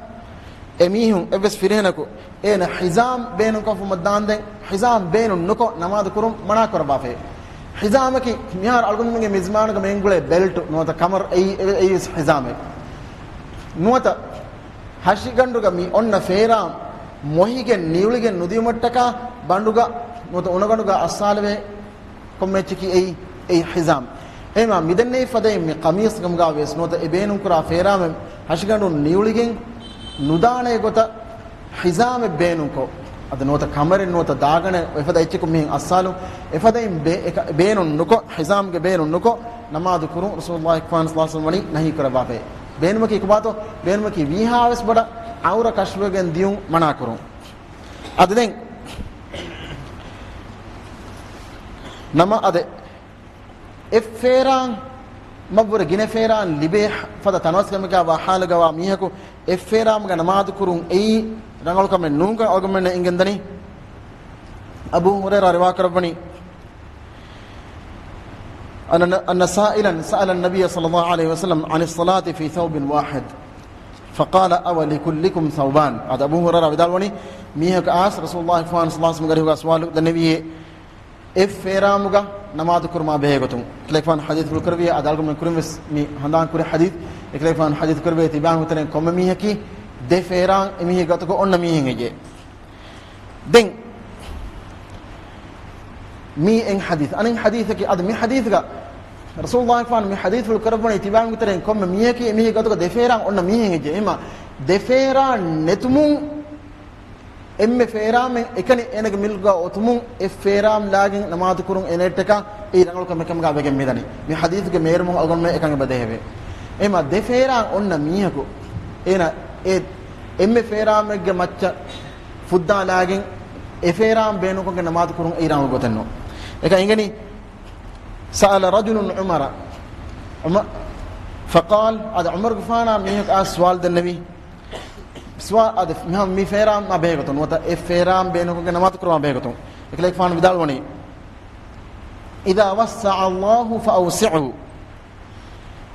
އެމީހުން އެއްވެސް ފިރިހެނަކު އޭނަ ޙިޒާމް ބޭނުންކޮށްފުމަށް ދާންދެން، ޙިޒާމް ބޭނުން ނުކޮށް ނަމާދު ކުރުން މަނާކުރައްވާފައި. ޙިޒާމަކީ މިހާރު އަޅުގަނޑުމެންގެ މިޒްމާނުގަ މިއެނގުޅޭ ބެލްޓު ނުވަތަ ކަމަރު، އެއީ، އެއީ ވެސް ޙިޒާމެއް. ނުވަތަ ހަށިގަނޑުގަ މި އޮންނަ ފޭރާ މޮހިގެން ނިއުޅިގެން ނުދިޔުމަށްޓަކާ ބަނޑުގަ ނުވަތަ އުނަގަނޑުގަ އައްސާލެވޭ ކޮންމެ އެއްޗަކީ އެއީ، އެއީ ޙިޒާމް. އެހެންވީމަ މިދެންނެވި ފަދައިން މި ޤަމީސް ކަމުގަ ވިޔަސް ނުވަތަ އެ ބޭނުންކުރާ ފޭރާމެން ހަށިގަނޑުން ނިއުޅިގެން ނުދާނެ ގޮތަށް ޙިޒާމެއް ބޭނުންކޮށް، އަދި ނުވަތަ ކަމަރެއް ނުވަތަ ދާގަނެ އެފަދަ އެއްޗަކު މިހެން އައްސާލުން، އެފަދައިން ބޭ-، އެކަ-، ބޭނުން ނުކޮށް، ޙިޒާމްގެ ބޭނުން ނުކޮށް ނަމާދު ކުރުން ރަސޫލުﷲ ފާނަ ޞައްލަﷲ ޢަލައިހި ވަސައްލަމަ ވަނީ ނަހީ ކުރައްވާފައި. ބޭނުމަކީ ކޮބާތޯ؟ ބޭނުމަކީ ވީހާވެސް ބޮޑަށް ޢައުރަ ކަޝްފުވެގެން ދިޔުން މަނާކުރުން. އަދި ދެން ނަމަ އަދެ އެއް ފޭރާން މަށްވުރެ ގިނަ ފޭރާން ލިބޭ ފަދަ ތަނަވަސްކަމެއްގަ ވާ ޙާލުގަ ވާ މީހަކު އެއް ފޭރާމުގަ ނަމާދު ކުރުން އެއީ ރަނގަޅު ކަމެއް ނޫންކަން އަޅުގަނޑުމެންނަށް އެނގެންދަނީ. އަބޫ ހުރައިރާ ރިވާކުރައްވަނީ، أن، أن سائلا سأل النبي صلى الله عليه وسلم عن الصلاة في ثوب واحد فقال أولكلكم ثوبان. އާދެ، އަބޫ ހުރައިރާ ވިދާޅުވަނީ، މީހަކު އައިސް ރަސޫލުﷲ ފާނަ ޞައްލަﷲ ޢަލައިހި ވަސައްލަމަ ގެ އަރިހުގަ ސުވާލު ދަންނެވިއޭ، އެއް ފޭރާމުގަ ނަމާދު ކުރުމާ ބެހޭގޮތުން އެކަލޭގެފާނު ޙަދީޘްފުޅު ކުރެއްވިއްޔާ، އަދި އަޅުގަނޑުމެން ކުރިން ވެސް މި ހަނދާން ކުރި ޙަދީޘް. އެކަލޭގެފާނު ޙަދީޘް ކުރެއްވިއްޔާ، ތިބާމީހުން ތެރެއިން ކޮންމެ މީހަކީ ދެ ފޭރާން އެމީހެއްގެ އަތުގަ އޮންނަ މީހެއް އެއްޗެއް. ދެން މީ އެއް ޙަދީޘް. އަނެއް ޙަދީޘަކީ، އަދި މި ޙަދީޘްގަ ރަސޫލުﷲ ފާނު މި ޙަދީޘްފުޅު ކުރައްވަނީ ތިބާމީހުން ތެރެއިން ކޮންމެ މީހަކީ އެމީހެއްގެ އަތުގަ ދެ ފޭރާން އޮންނަ މީހެއް އެއްޗެއް. އެހެންމަ ދެ ފޭރާން ނެތުމުން އެންމެ ފޭރާމެއް އެކަނި އޭނަގެ މިލްކުގަ އޮތުމުން އެއް ފޭރާމް ލާގެން ނަމާދު ކުރުން އޭނައަށްޓަކާ އެއީ ރަނގަޅު ކަމެއް ކަމުގަ ވެގެން މިދަނީ. މި ޙަދީޘުގެ މޭރުމުން އަޅުގަނޑުމެން އެކަން އެބަ ދޭހެވޭ. އެހެންމަ ދެ ފޭރާން އޮންނަ މީހަކު އޭނަ އެ އެންމެ ފޭރާމެއްގެ މައްޗަށް ފުއްދާލާގެން އެ ފޭރާމް ބޭނުންކޮށްގެން ނަމާދު ކުރުން އެއީ ރަނގަޅު ގޮތެއް ނޫން. އެކަން އެނގެނީ، سأل رجل عمر، ޢުމަ، فقال، އަދި ޢުމަރުގެފާނާ މީހަކު އައިސް ސުވާލު ދެންނެވި. ސުވާ-، އަދި މި ހަމަ މި ފޭރާމާ ބެހޭގޮތުން ނުވަތަ އެ ފޭރާމް ބޭނުންކޮށްގެން ނަމާދު ކުރުމާ ބެހޭގޮތުން އެކަލޭގެފާނު ވިދާޅުވަނީ، إذا وسع الله فأوسعوا،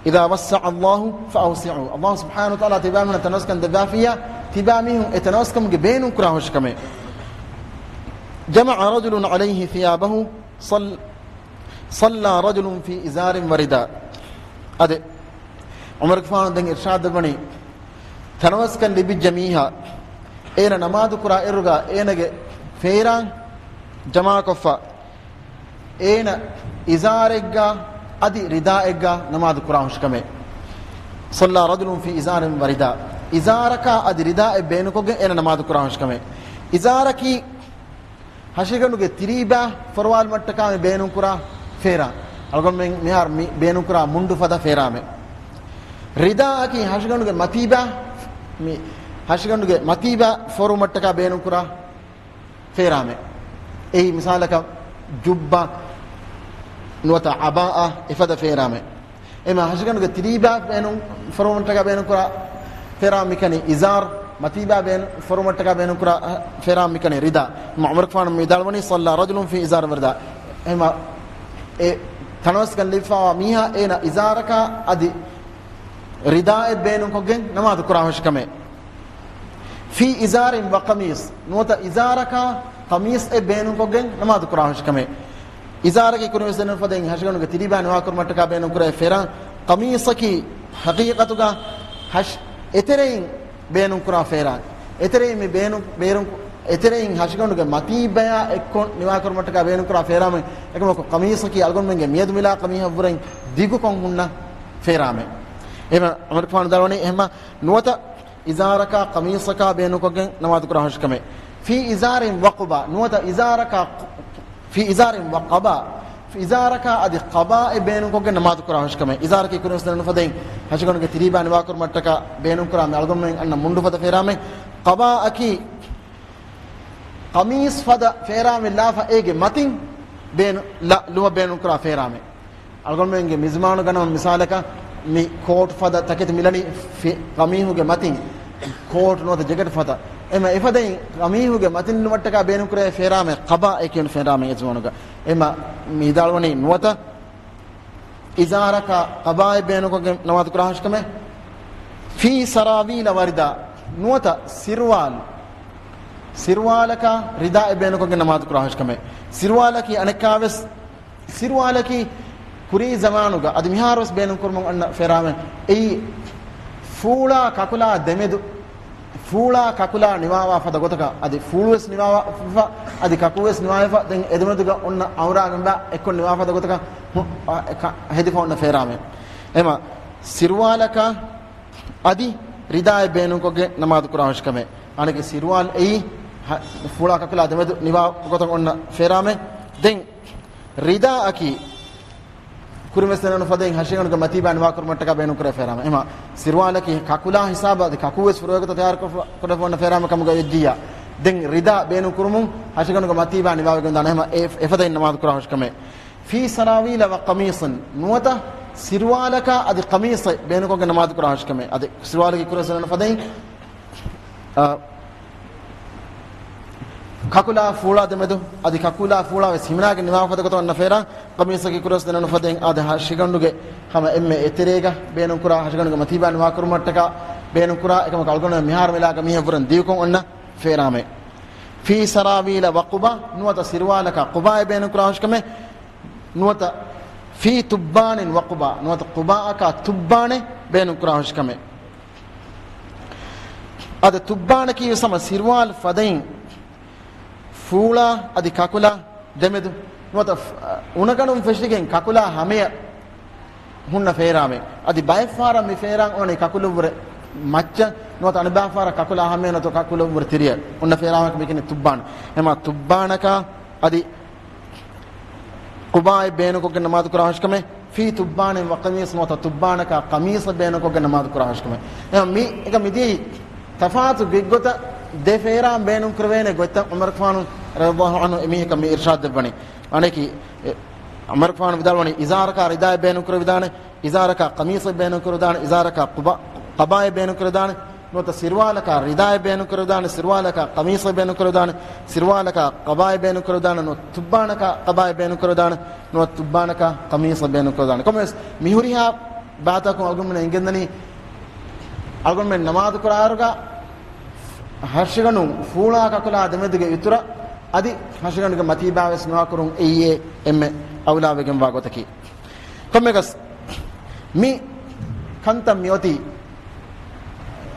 إذا وسع الله فأوسعوا. ﷲ ސުބްޙާނަހޫ ވަތަޢާލާ ތިބާމީހުންނަށް ތަނަވަސްކަން ދެއްވާފިއްޔާ، ތިބާމީހުން އެ ތަނަވަސްކަމުގެ ބޭނުން ކުރާ ހުށިކަމެއް. جمع رجل عليه ثيابه، صل-، صلى رجل في إزار ورداء. އަދި ޢުމަރުގެފާނު ދެން އިރްޝާދު ދެއްވަނީ، ތަނަވަސްކަން ލިބިއްޖެ މީހާ އޭނަ ނަމާދު ކުރާ އިރުގަ އޭނަގެ ފޭރާން ޖަމާކޮށްފަ، އޭނަ އިޒާރެއްގަ އަދި ރިދާއެއްގަ ނަމާދު ކުރާ ހުށިކަމެއް. صلى رجل في إزار ورداء. އިޒާރަކާ އަދި ރިދާއެއް ބޭނުންކޮށްގެން އޭނަ ނަމާދު ކުރާ ހުށިކަމެއް. އިޒާރަކީ ހަށިގަނޑުގެ ތިރީބާ ފޮރުވާލުމަށްޓަކާ މި ބޭނުންކުރާ ފޭރާން. އަޅުގަނޑުމެން މިހާރު މި ބޭނުންކުރާ މުންޑު ފަދަ ފޭރާމެއް. ރިދާއަކީ ހަށިގަނޑުގެ މަތީބާ، މި ހަށިގަނޑުގެ މަތީބާ ފޮރުވުމަށްޓަކާ ބޭނުންކުރާ ފޭރާމެއް. އެއީ މިސާލަކަށް ޖުއްބާ ނުވަތަ ޢަބާއާ އެފަދަ ފޭރާމެއް. އެމަ ހަށިގަނޑުގެ ތިރީބާ ބޭނުން ފޮރުވުމަށްޓަކާ ބޭނުންކުރާ ފޭރާމެއް މިކަނި އިޒާރް، މަތީބާ ބޭނު-، ފޮރުވުމަށްޓަކާ ބޭނުންކުރާ ފޭރާމެއް މިކަނި ރިދާ. އެމަ ޢުމަރުގެފާނު މި ވިދާޅުވަނީ، صلى رجل في إزار ورداء. އެމަ އެ ތަނަވަސްކަން ލިބިފައިވާ މީހާ އޭނަ އިޒާރަކާ އަދި ރިދާއެއް ބޭނުންކޮށްގެން ނަމާދު ކުރާ ހުށިކަމެއް. في إزار وقميص، ނުވަތަ އިޒާރަކާ ޤަމީސްއެއް ބޭނުންކޮށްގެން ނަމާދު ކުރާ ހުށިކަމެއް. އިޒާރަކީ ކުރިންވެސް ދެންނެވި ފަދައިން ހަށިގަނޑުގެ ތިރީބާ ނިވާކުރުމަށްޓަކާ ބޭނުންކުރާ ފޭރާން. ޤަމީސަކީ ޙަޤީޤަތުގަ ހަށި އެތެރެއިން ބޭނުންކުރާ ފޭރާން. އެތެރެއިން މި ބޭނު-، ބޭރުން-، އެތެރެއިން ހަށިގަނޑުގެ މަތީބަޔާ އެއްކޮށް ނިވާކުރުމަށްޓަކާ ބޭނުންކުރާ ފޭރާމެއް. އެކަމަކު ޤަމީސަކީ އަޅުގަނޑުމެންގެ މިއަދު މިލާ ޤަމީހަށްވުރެން ދިގުކޮށް ހުންނަ ފޭރާމެއް. އެހެމަ ޢުމަރުގެފާނު ވިދާޅުވަނީ، އެހެމަ ނުވަތަ އިޒާރަކާ ޤަމީސަކާ ބޭނުންކޮށްގެން ނަމާދު ކުރާ ހުށިކަމެއް. في إزار وقباء، ނުވަތަ އިޒާރަކާ، في إزار وقباء، އިޒާރަކާ އަދި ޤަބާއެއް ބޭނުންކޮށްގެން ނަމާދު ކުރާ ހުށިކަމެއް. އިޒާރަކީ ކުރިންވެސް ދެންނެވި ފަދައިން ހަށިގަނޑުގެ ތިރީބާ ނިވާކުރުމަށްޓަކާ ބޭނުންކުރާ މި އަޅުގަނޑުމެން އަންނަ މުންޑު ފަދަ ފޭރާމެއް. ޤަބާއަކީ ޤަމީސް ފަދަ ފޭރާމެއް ލާފަ އޭގެ މަތިން ބޭނު-، ލަ-، ލުހަ ބޭނުންކުރާ ފޭރާމެއް. އަޅުގަނޑުމެންގެ މިޒުމާނުގަ ނަމަ މިސާލަކަށް މި ކޯޓް ފަދަ ތަކެތި މިލަނީ ފެ-، ޤަމީހުގެ މަތިން، ކޯޓް ނުވަތަ ޖެކެޓް ފަދަ. އެމަ އެފަދައިން ޤަމީހުގެ މަތިން ލުމަށްޓަކާ ބޭނުންކުރޭ ފޭރާމެއް ޤަބާ އެކި ފޭރާމެއް އެޒުވާނުގަ. އެމަ މި ވިދާޅުވަނީ ނުވަތަ އިޒާރަކާ ޤަބާއެއް ބޭނުންކޮށްގެން ނަމާދު ކުރާ ހުށިކަމެއް. في سراويل ورداء، ނުވަތަ ސިރުވާލް، ސިރުވާލަކާ ރިދާއެއް ބޭނުންކޮށްގެން ނަމާދު ކުރާ ހުށިކަމެއް. ސިރުވާލަކީ އަނެއްކާވެސް، ސިރުވާލަކީ ކުރީ ޒަމާނުގަ އަދި މިހާރުވެސް ބޭނުންކުރުމުން އަންނަ ފޭރާމެއް. އެއީ ފޫޅާ ކަކުލާ ދެމެދު، ފޫޅާ ކަކުލާ ނިވާވާ ފަދަ ގޮތަކަށް އަދި ފޫޅުވެސް ނިވާވާފަ، އަދި ކަކުވެސް ނިވާވެފަ، ދެން އެދެމެދުގަ އޮންނަ އައުރާގެންބާ އެއްކޮށް ނިވާފަދަ ގޮތަކަށް ހު-، އަ، އެ ކަ-، ހެދިފަ އޮންނަ ފޭރާމެއް. އެމަ ސިރުވާލަކާ އަދި ރިދާއެއް ބޭނުންކޮށްގެން ނަމާދު ކުރާ ހުށިކަމެއް. އަނެކެ ސިރުވާލް އެއީ ހަ-، ފޫޅާ ކަކުލާ ދެމެދު ނިވާ ގޮތަށް އޮންނަ ފޭރާމެއް. ދެން ރިދާއަކީ ކުރިންވެސް ދެންނެވި ފަދައިން ހަށިގަނޑުގެ މަތީބާ ނިވާކުރުމަށްޓަކާ ބޭނުންކުރޭ ފޭރާމެއް. އެމަ ސިރުވާލަކީ ކަކުލާ ހިސާބަށް އަދި ކަކުވެސް ފުރޮވެގޮތަށް ތަޔާރުކޮށްފަ، ކުރެފަ އޮންނަ ފޭރާމެއް ކަމުގަ ވެއްޖިއްޔާ، ދެން ރިދާ ބޭނުންކުރުމުން ހަށިގަނޑުގެ މަތީބާ ނިވާވެގެން ދާނެ. އެމަ އެ، އެފަދައިން ނަމާދު ކުރާ ހުށިކަމެއް. في سراويل وقميص، ނުވަތަ ސިރުވާލަކާ އަދި ޤަމީސެއް ބޭނުންކޮށްގެން ނަމާދު ކުރާ ހުށިކަމެއް. އަދި ސިރުވާލަކީ ކުރިންވެސް ދެންނެވި ފަދައިން، އާ، ކަކުލާ ފޫޅާ ދެމެދު، އަދި ކަކުލާ ފޫޅާ ވެސް ހިމަނާގެން ނިވާފަދަ ގޮތަށް އޮންނަ ފޭރާން، ޤަމީސަކީ ކުރިންވެސް ދެންނެވި ފަދައިން އާދެ ހަށިގަނޑުގެ ހަމަ އެންމެ އެތެރޭގަ ބޭނުންކުރާ، ހަށިގަނޑުގެ މަތީބާ ނިވާކުރުމަށްޓަކާ ބޭނުންކުރާ، އެކަމަކު އަޅުގަނޑު މިހާރު މިލާގަ މީހަށްވުރެން ދިގުކޮށް އޮންނަ ފޭރާމެއް. ފީ ސަރާވީލަ ވަޤުބާ، ނުވަތަ ސިރުވާލަކާ ޤުބާއެއް ބޭނުންކުރާ ހުށިކަމެއް، ނުވަތަ ފީ ތުއްބާނިން ވަޤުބާ، ނުވަތަ ޤުބާއަކާ ތުއްބާނެއް ބޭނުންކުރާ ހުށިކަމެއް. އަދި ތުއްބާނަކީ ވެސް ހަމަ ސިރުވާލް ފަދައިން ފޫޅާ އަދި ކަކުލާ ދެމެދު ނުވަތަ ފް-، އުނަގަނޑުން ފެށިގެން ކަކުލާ ހަމަޔަށް ހުންނަ ފޭރާމެއް. އަދި ބައެއްފަހަރަށް މި ފޭރާން އުނަނީ ކަކުލުއްވުރެ މައްޗަށް ނުވަތަ އަނެއްބައިފަހަރަށް ކަކުލާ ހަމަޔަށް ނުވަތަ ކަކުލުއްވުރެ ތިރިއަށް ހުންނަ ފޭރާމަކަށް މި ކިޔަނީ ތުއްބާން. އެމާ ތުއްބާނަކާ އަދި ޤުބާއެއް ބޭނުންކޮށްގެން ނަމާދު ކުރާ ހުށިކަމެއް، ފީ ތުއްބާނިން ވަޤަމީސް ނުވަތަ ތުއްބާނަކާ ޤަމީސެއް ބޭނުންކޮށްގެން ނަމާދު ކުރާ ހުށިކަމެއް. އެމަ މި އެކަ މިދިޔައީ ތަފާތު ގޮތްގޮތަށް ދެ ފޭރާން ބޭނުން ކުރެވޭނެ ގޮތްތައް ޢުމަރުގެފާނު ރަޟިޔަﷲ ޢަންހު އެމީހަކަށް މި އިރްޝާދް ދެއްވަނީ. އަނެކީ، އެ، ޢުމަރުގެފާނު ވިދާޅުވަނީ އިޒާރަކާ ރިދާއެއް ބޭނުން ކުރެވިދާނެ، އިޒާރަކާ ޤަމީސެއް ބޭނުން ކުރެވިދާނެ، އިޒާރަކާ ޤުބާ، ޤަބާއެއް ބޭނުން ކުރެވިދާނެ، ނުވަތަ ސިރުވާލަކާ ރިދާއެއް ބޭނުން ކުރެވިދާނެ، ސިރުވާލަކާ ޤަމީސެއް ބޭނުން ކުރެވިދާނެ، ސިރުވާލަކާ ޤަބާއެއް ބޭނުން ކުރެވިދާނެ، ނުވަތަ ތުއްބާނަކާ ޤަބާއެއް ބޭނުން ކުރެވިދާނެ، ނުވަތަ ތުއްބާނަކާ ޤަމީސެއް ބޭނުން ކުރެވިދާނެ. ކޮންމެވެސް މިހުރިހާ ބާތަކުން އަޅުގަނޑުމެން އެނގެންދަނީ، އަޅުގަނޑުމެން ނަމާދު ކުރާއިރުގަ ހަށިގަނޑު ފޫޅާ ކަކުލާ ދެމެދުގެ އިތުރަށް އަދި ހަށިގަނޑުގެ މަތީ ބާވެސް ނުވާކުރުން އެއީ އެންމެ އައުލާ ވެގެންވާ ގޮތަކީ. ކޮންމެއަކަސް މި ކަންތައް މިއޮތީ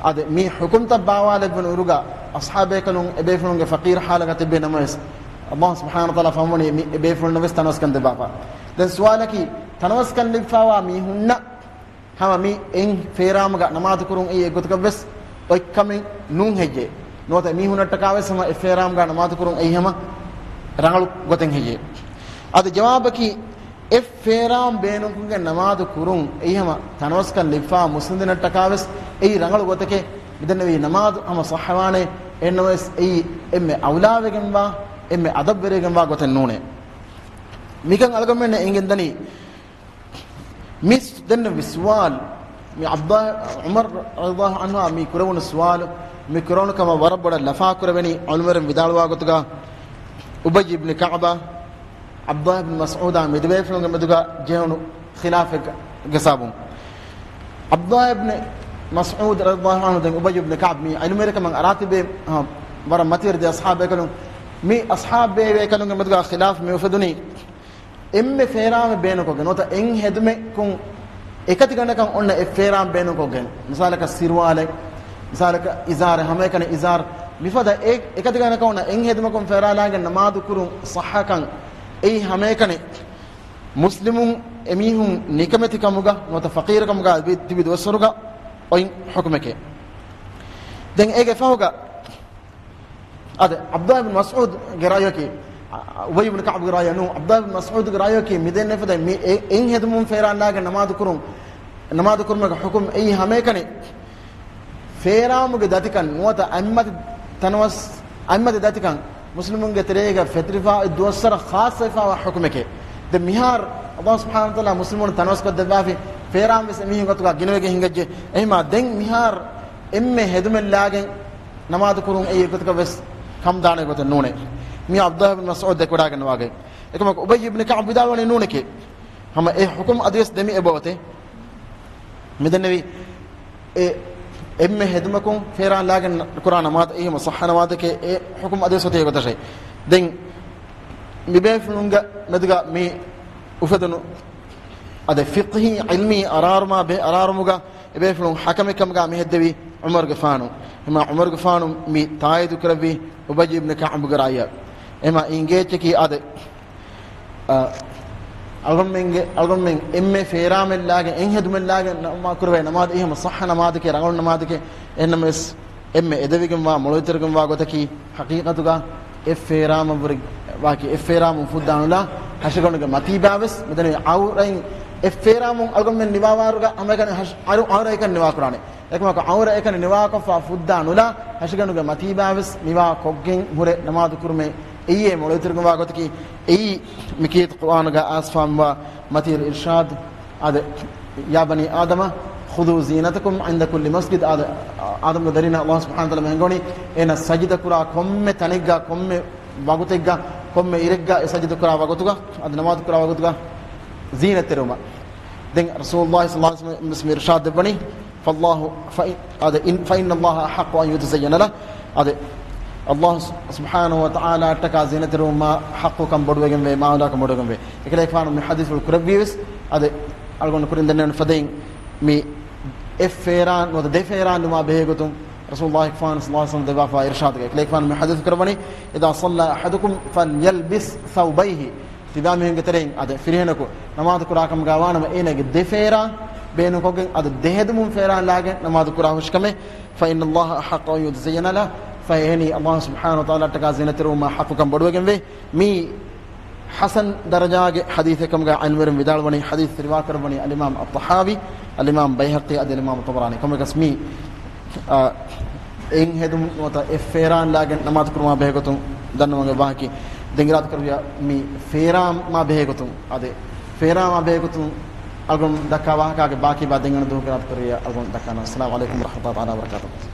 އަދި މި ޙުކުމްތައް ބާވާލެއްވުނު އިރުގަ އަޞްޙާބޭކަލުން އެބޭފުޅުންގެ ފަޤީރު ޙާލަށް ތިއްބެވި ނަމަވެސް، ﷲ ސުބްޙާނަހޫ ވަތަޢާލާ ފަންވަނީ މި އެބޭފުޅުންނަށް ވެސް ތަނަވަސްކަން ދެއްވާފަ. ދެން ސުވާލަކީ، ތަނަވަސްކަން ލިބިފައިވާ މީހުންނަށް ހަމަ މި އެއް ފޭރާމުގަ ނަމާދު ކުރުން އެއީ އެއްގޮތަކަށް ވެސް އޮތްކަމެއް ނޫން ހެއްޔޭ؟ ނުވަތަ މީހުންނަށްޓަކާ ވެސް ހަމަ އެއް ފޭރާމުގަ ނަމާދު ކުރުން އެއީ ހަމަ ރަނގަޅު ގޮތެއް ހެއްޔޭ؟ އަދި ޖަވާބަކީ، އެއް ފޭރާމް ބޭނުންކޮށްގެން ނަމާދު ކުރުން އެއީ ހަމަ ތަނަވަސްކަން ލިބިފައިވާ މުސްލިމްދެންނަށްޓަކާ ވެސް އެއީ ރަނގަޅު ގޮތެކޭ. މިދެންނެވީ ނަމާދު ހަމަ ޞައްޙަވާނެ، އެހެންނަމަވެސް އެއީ އެންމެ އައުލާވެގެންވާ، އެންމެ އަދަބުވެރިވެގެންވާ ގޮތެއް ނޫނޭ. މިކަން އަޅުގަނޑުމެންނަށް އެނގެންދަނީ، މި ދެންނެވި ސުވާލު، މި ޢަބްދާ، ޢުމަރު ރަޟިޔަﷲ ޢަންހުއާ މި ކުރެވުނު ސުވާލު، މި ކުރެވުނު ކަމަށް ވަރަށް ބޮޑަށް ލަފާ ކުރެވެނީ ޢުލުމަވެރިން ވިދާޅުވާ ގޮތުގަ، އުބައްޔު ބިން ކަޢުބާ، ޢަބްދުﷲ ބިން މަސްޢޫދާ މި ދެބޭފުޅުންގެ މެދުގަ ޖެހުނު ޚިލާފެއްގެ ސަބަބުން. ޢަބްދުﷲ ބިން މަސްޢޫދު ރަޟިޔަﷲ ޢަންހު ދެން އުބައްޔު ބިން ކަޢުބު މި ޢިލްމުވެރިކަމަށް އަރާތިބޭ، އަ، ވަރަށް މަތިވެރި ދެ އަޞްޙާބޭކަލުން. މި އަޞްޙާބޭކަލުންގެ މެދުގަ ޚިލާފު މި އުފެދުނީ އެންމެ ފޭރާމެއް ބޭނުންކޮށްގެން ނުވަތަ އެއް ހެދުމަކުން އެކަތިގަނޑަކަށް އޮންނަ އެއް ފޭރާމް ބޭނުންކޮށްގެން. މިސާލަކަށް ސިރުވާލެއް، މިސާލަކަށް އިޒާރެއް، ހަމައެކަނި އިޒާރް. މިފަދަ އެ އެކަތިގަނޑަކަށް އޮންނަ އެއް ހެދުމަކުން ފޭރާލާގެން ނަމާދު ކުރުން ޞައްޙަކަން އެއީ ހަމައެކަނި މުސްލިމުން އެމީހުން ނިކަމެތިކަމުގަ ނުވަތަ ފަޤީރުކަމުގަ ތިބި ދުވަސްވަރުގަ އޮތް ޙުކުމެކޭ. ދެން އޭގެ ފަހުގަ އަދި ޢަބްދުﷲ ބިން މަސްޢޫދުގެ ރައުޔަކީ، އުބައްޔު ބިން ކަޢުބުގެ ރައުޔަށް ނޫން، ޢަބްދުﷲ ބިން މަސްޢޫދުގެ ރައުޔަކީ މިދެންނެވި ފަދަ މި އެ-، އެއް ހެދުމުން ފޭރާން ލާގެން ނަމާދު ކުރުން، ނަމާދު ކުރުމުގެ ޙުކުމް އެއީ ހަމައެކަނި ފޭރާމުގެ ދަތިކަން ނުވަތަ އަތްމަތި ތަނަވަސް، އަތްމަތި ދަތިކަން މުސްލިމުންގެ ތެރޭގަ ފެތުރިފައި ދުވަސްވަރަށް ޚާއްޞަވެފައިވާ ޙުކުމެކޭ. ދެން މިހާރު ﷲ ސުބްޙާނަހޫ ވަތަޢާލާ މުސްލިމުން ތަނަވަސްކޮށްދެއްވާފި، ފޭރާމް ވެސް އެމީހުން ގޮތުގަ ގިނަވެގެން ހިނގައްޖެ. އެހެންމާ ދެން މިހާރު އެންމެ ހެދުމެއް ލާގެން ނަމާދު ކުރުން އެއީ އެއްގޮތަކަށް ވެސް ކަމުދާނެ ގޮތެއް ނޫނޭ. މި ޢަބްދުﷲ ބިން މަސްޢޫދު ދެކެވަޑައިގަންނަވާގޮތް. އެކަމަކު އުބައްޔު ބިން ކަޢުބު ވިދާޅުވަނީ ނޫނެކޭ. ހަމަ އެ ޙުކުމް އަދިވެސް ދެމި އެބައޮތޭ. މިދެންނެވި އެ އެންމެ ހެދުމަކުން ފޭރާން ލާގެން ކުރާ ނަމާދު އެއީ ހަމަ ޞައްޙަ ނަމާދެކޭ. އެ ޙުކުމް އަދިވެސް އޮތީ އެގޮތަށޭ. ދެން މިބޭފުޅުންގެ މެދުގަ މި އުފެދުނު އަދި ފިޤްހީ ޢިލްމީ އަރާރުމާ ބެހޭ އަރާރުމުގަ އެބޭފުޅުން ޙަކަމެއް ކަމުގަ މި ހެއްދެވީ ޢުމަރުގެފާނު. އެމާ ޢުމަރުގެފާނު މި ތާއީދު ކުރެއްވީ އުބައްޔު ބިން ކަޢުބުގެ ރައުޔަށް. އެމާ އިނގޭއްޗަކީ އާދެ، އަ، އަޅުގަނޑުމެންގެ، އަޅުގަނޑުމެން އެންމެ ފޭރާމެއް ލާގެން އެއް ހެދުމެއް ލާގެން ނަމާ ކުރެވޭ ނަމާދު އެއީ ހަމަ ޞައްޙަ ނަމާދެކޭ، ރަނގަޅު ނަމާދެކޭ. އެހެންނަމަވެސް އެންމެ އެދެވިގެންވާ މޮޅުވެތިވެގެންވާ ގޮތަކީ ޙަޤީޤަތުގަ އެއް ފޭރާމަށްވުރެ ވާކި އެއް ފޭރާމުން ފުއްދާނުލާ ހަށިގަނޑުގެ މަތީބާ ވެސް މިދެންނެވި ޢައުރަތް އެއް ފޭރާމުން އަޅުގަނޑުމެން ނިވާވާއިރުގަ ހަމައެކަނި ހަށި-، ޢައު-، ޢައުރަތް އެކަނި ނިވާކުރާނެ. އެކަމަކު ޢައުރަތް އެކަނި ނިވާކޮށްފަ ފުއްދާނުލާ ހަށިގަނޑުގެ މަތީބާ ވެސް ނިވާ ކޮށްގެން ހުރެ ނަމާދު ކުރުމެއް އެއީ މޮޅުވެތިވެގެންވާ ގޮތަކީ. އެއީ މިކީރިތި ޤުރްއާނުގަ އައިސްފާ މިވާ މަތީރު އިރްޝާދު. އާދެ، يا بني آدم خذوا زينتكم عند كل مسجد. އާދެ، އާދަމްގެ ދަރިންނަށް ﷲ ސުބްޙާނަހޫ ވަތަޢާލާ ހަންގަވަނީ އޭނަ ސަޖިދަ ކުރާ ކޮންމެ ތަނެއްގަ، ކޮންމެ ވަގުތެއްގަ، ކޮންމެ އިރެއްގަ އެ ސަޖިދަ ކުރާ ވަގުތުގަ، އަދި ނަމާދު ކުރާ ވަގުތުގަ ޒީނަތްތެރިވުމަށް. ދެން ރަސޫލުﷲ ޞައްލަﷲ ޢަލައިހި ވަސައްލަމަ ވެސް މި އިރްޝާދު ދެއްވަނީ، فالله، ފައި-، އާދެ، إن، فإن الله أحق أن يتزين له. އާދެ، ﷲ ސުބްޙާނަހޫ ވަތަޢާލާއަށްޓަކާ ޒީނަތްތެރިވުމާ ޙައްޤުކަން ބޮޑުވެގެންވޭ، މާލާކަން ބޮޑުވެގެންވޭ. އެކަލޭގެފާނު މި ޙަދީޘްފުޅު ކުރެއްވީވެސް، އަދި އަޅުގަނޑު ކުރިން ދެންނެވުނު ފަދައިން މި އެއް ފޭރާން ނުވަތަ ދެ ފޭރާން ލުމާ ބެހޭގޮތުން ރަސޫލުﷲ ފާން ޞައްލަﷲ ޢަލައިހި ވަސައްލަމަ ދެއްވާފާ އިރުޝާދުގައި އެކަލޭގެފާނު މި ޙަދީޘް ކުރައްވަނީ، إذا صلى أحدكم فليلبس ثوبيه. ތިބާ މީހުންގެ ތެރެއިން އަދި ފިރިހެނަކު ނަމާދު ކުރާ ކަމުގަ ވާނަމަ، އޭނަގެ ދެ ފޭރާން ބޭނުންކޮށްގެން އަދި ދެ ހެދުމުން ފޭރާން ލާގެން ނަމާދު ކުރާ ހުށިކަމެއް، فإن الله أحق أن يجزينا له، ފަހެ އެހެނީ ﷲ ސުބްޙާނަހޫ ވަތަޢާލާއަށްޓަކާ ޒީނަތްތެރިވުމާ ޙައްޤުކަން ބޮޑުވެގެންވޭ. މީ ޙަސަން ދަރަޖާގެ ޙަދީޘެއް ކަމުގަ ޢިލްމުވެރިން ވިދާޅުވަނީ، ޙަދީޘް ރިވާކުރައްވަނީ އަލްއިމާމް އައްޠަޙާވީ، އަލްއިމާމް ބައިހަޤީ އަދި އަލްއިމާމް ޠަބަރާނީ. ކޮންމެއަކަސް މީ، އާ، އެއް ހެދުމުން ނުވަތަ އެއް ފޭރާން ލާގެން ނަމާދު ކުރުމާ ބެހޭގޮތުން ދަންނަވަން އެބަހަކީ، ދެން އިރާދަކުރެއްވިޔާ މި ފޭރާމާ ބެހޭގޮތުން، އަދި ފޭރާމާ ބެހޭގޮތުން އަޅުގަނޑު ދައްކާ ވާހަކާގެ ބާކީ ބާ ދެން އަނެއް ދުވަހު އިރާދަކުރެއްވިޔާ އަޅުގަނޑު ދައްކާނަން. އައްސަލާމު ޢަލައިކުމް ވަރަޙްމަތުﷲ ތަޢާލާ ވަބަރަކާތުހު.